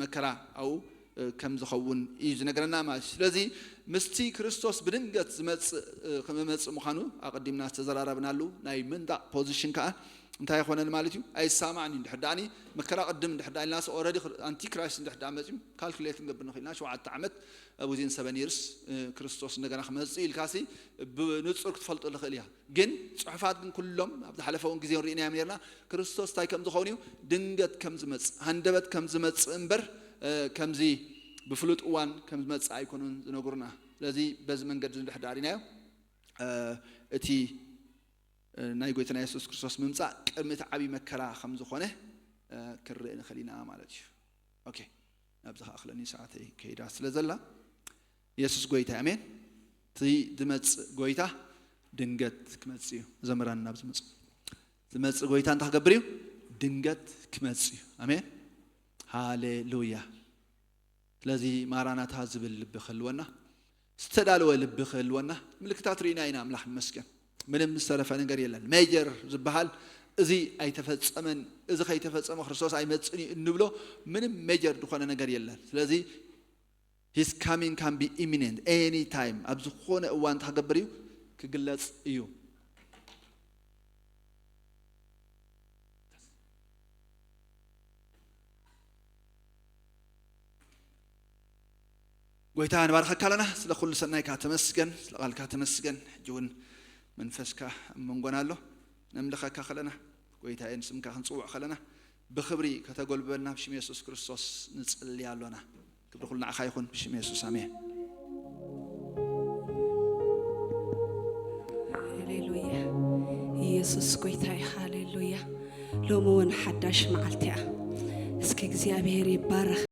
መከራ ኣብኡ ከም ዝኸውን እዩ ዝነገረና ማለት እዩ ስለዚ ምስቲ ክርስቶስ ብድንገት ዝመፅእ ክመፅእ ምዃኑ ኣቐዲምና ዝተዘራረብናሉ ናይ ምንጣቕ ፖዚሽን ከዓ እንታይ ይኾነን ማለት እዩ ኣይሰማዕን እዩ እንድሕር ደኣኒ መከራ ቅድም እንድሕር ደኣ ኢልና ኦረዲ ኣንቲክራይስት እንድሕር ደኣ መፅዩ ካልኩሌት ንገብር ንኽእል ኢና ሸውዓተ ዓመት ኣብ ዊዚን ሰቨን ይርስ ክርስቶስ እንደገና ክመፅእ ኢልካሲ ብንፁር ክትፈልጦ ንኽእል እያ ግን ፅሑፋት ግን ኩሎም ኣብ ዝሓለፈ እውን ግዜ ንሪእናዮም ነርና ክርስቶስ እንታይ ከም ዝኾን እዩ ድንገት ከም ዝመፅእ ሃንደበት ከም ዝመፅእ እምበር ከምዚ ብፍሉጥ እዋን ከም ዝመፅእ ኣይኮኑን ዝነግሩና ስለዚ በዚ መንገዲ እንድሕር ደኣ ሪናዮ እቲ ናይ ጎይታና የሱስ ክርስቶስ ምምጻእ ቅድሚ እቲ ዓብዪ መከራ ከም ዝኾነ ክንርኢ ንኽእል ኢና ማለት እዩ። ኦኬ፣ ናብዚ ከኣኽለኒ ሰዓተይ ከይዳ ስለ ዘላ፣ የሱስ ጎይታ፣ ኣሜን። እቲ ዝመጽእ ጎይታ ድንገት ክመጽእ እዩ። ዘምራን ናብ ዝመጽእ ዝመጽእ ጎይታ እንታይ ክገብር እዩ? ድንገት ክመጽእ እዩ። ኣሜን፣ ሃሌሉያ። ስለዚ ማራናታ ዝብል ልቢ ክህልወና፣ ዝተዳለወ ልቢ ክህልወና፣ ምልክታት ርኢና ኢና። ኣምላኽ ይመስገን። ምንም ዝተረፈ ነገር የለን። ሜጀር ዝበሃል እዚ ኣይተፈጸመን፣ እዚ ከይተፈጸመ ክርስቶስ ኣይመጽእን እዩ እንብሎ ምንም ሜጀር ዝኾነ ነገር የለን። ስለዚ His coming can be imminent, any time። ኣብ ዝኾነ እዋን እንታይ ክገብር እዩ? ክግለጽ እዩ። ጎይታ፣ ንባርኸካ ኣለና። ስለ ኩሉ ሰናይካ ተመስገን፣ ስለ ቃልካ ተመስገን። ሕጂ እውን መንፈስካ ኣብ መንጎና ኣሎ። ነምልኸካ ከለና፣ ጎይታዬ፣ ንስምካ ክንጽውዕ ከለና ብኽብሪ ከተጎልብበና ብሽም የሱስ ክርስቶስ ንጽሊ ኣሎና። ክብሪ ኩሉ ንዓኻ ይኹን፣ ብሽም የሱስ፣ ኣሜን። ሃሌሉያ። ኢየሱስ ጎይታ እዩ። ሃሌሉያ። ሎሚ እውን ሓዳሽ መዓልቲ እያ። እስኪ እግዚኣብሔር ይባረኽ።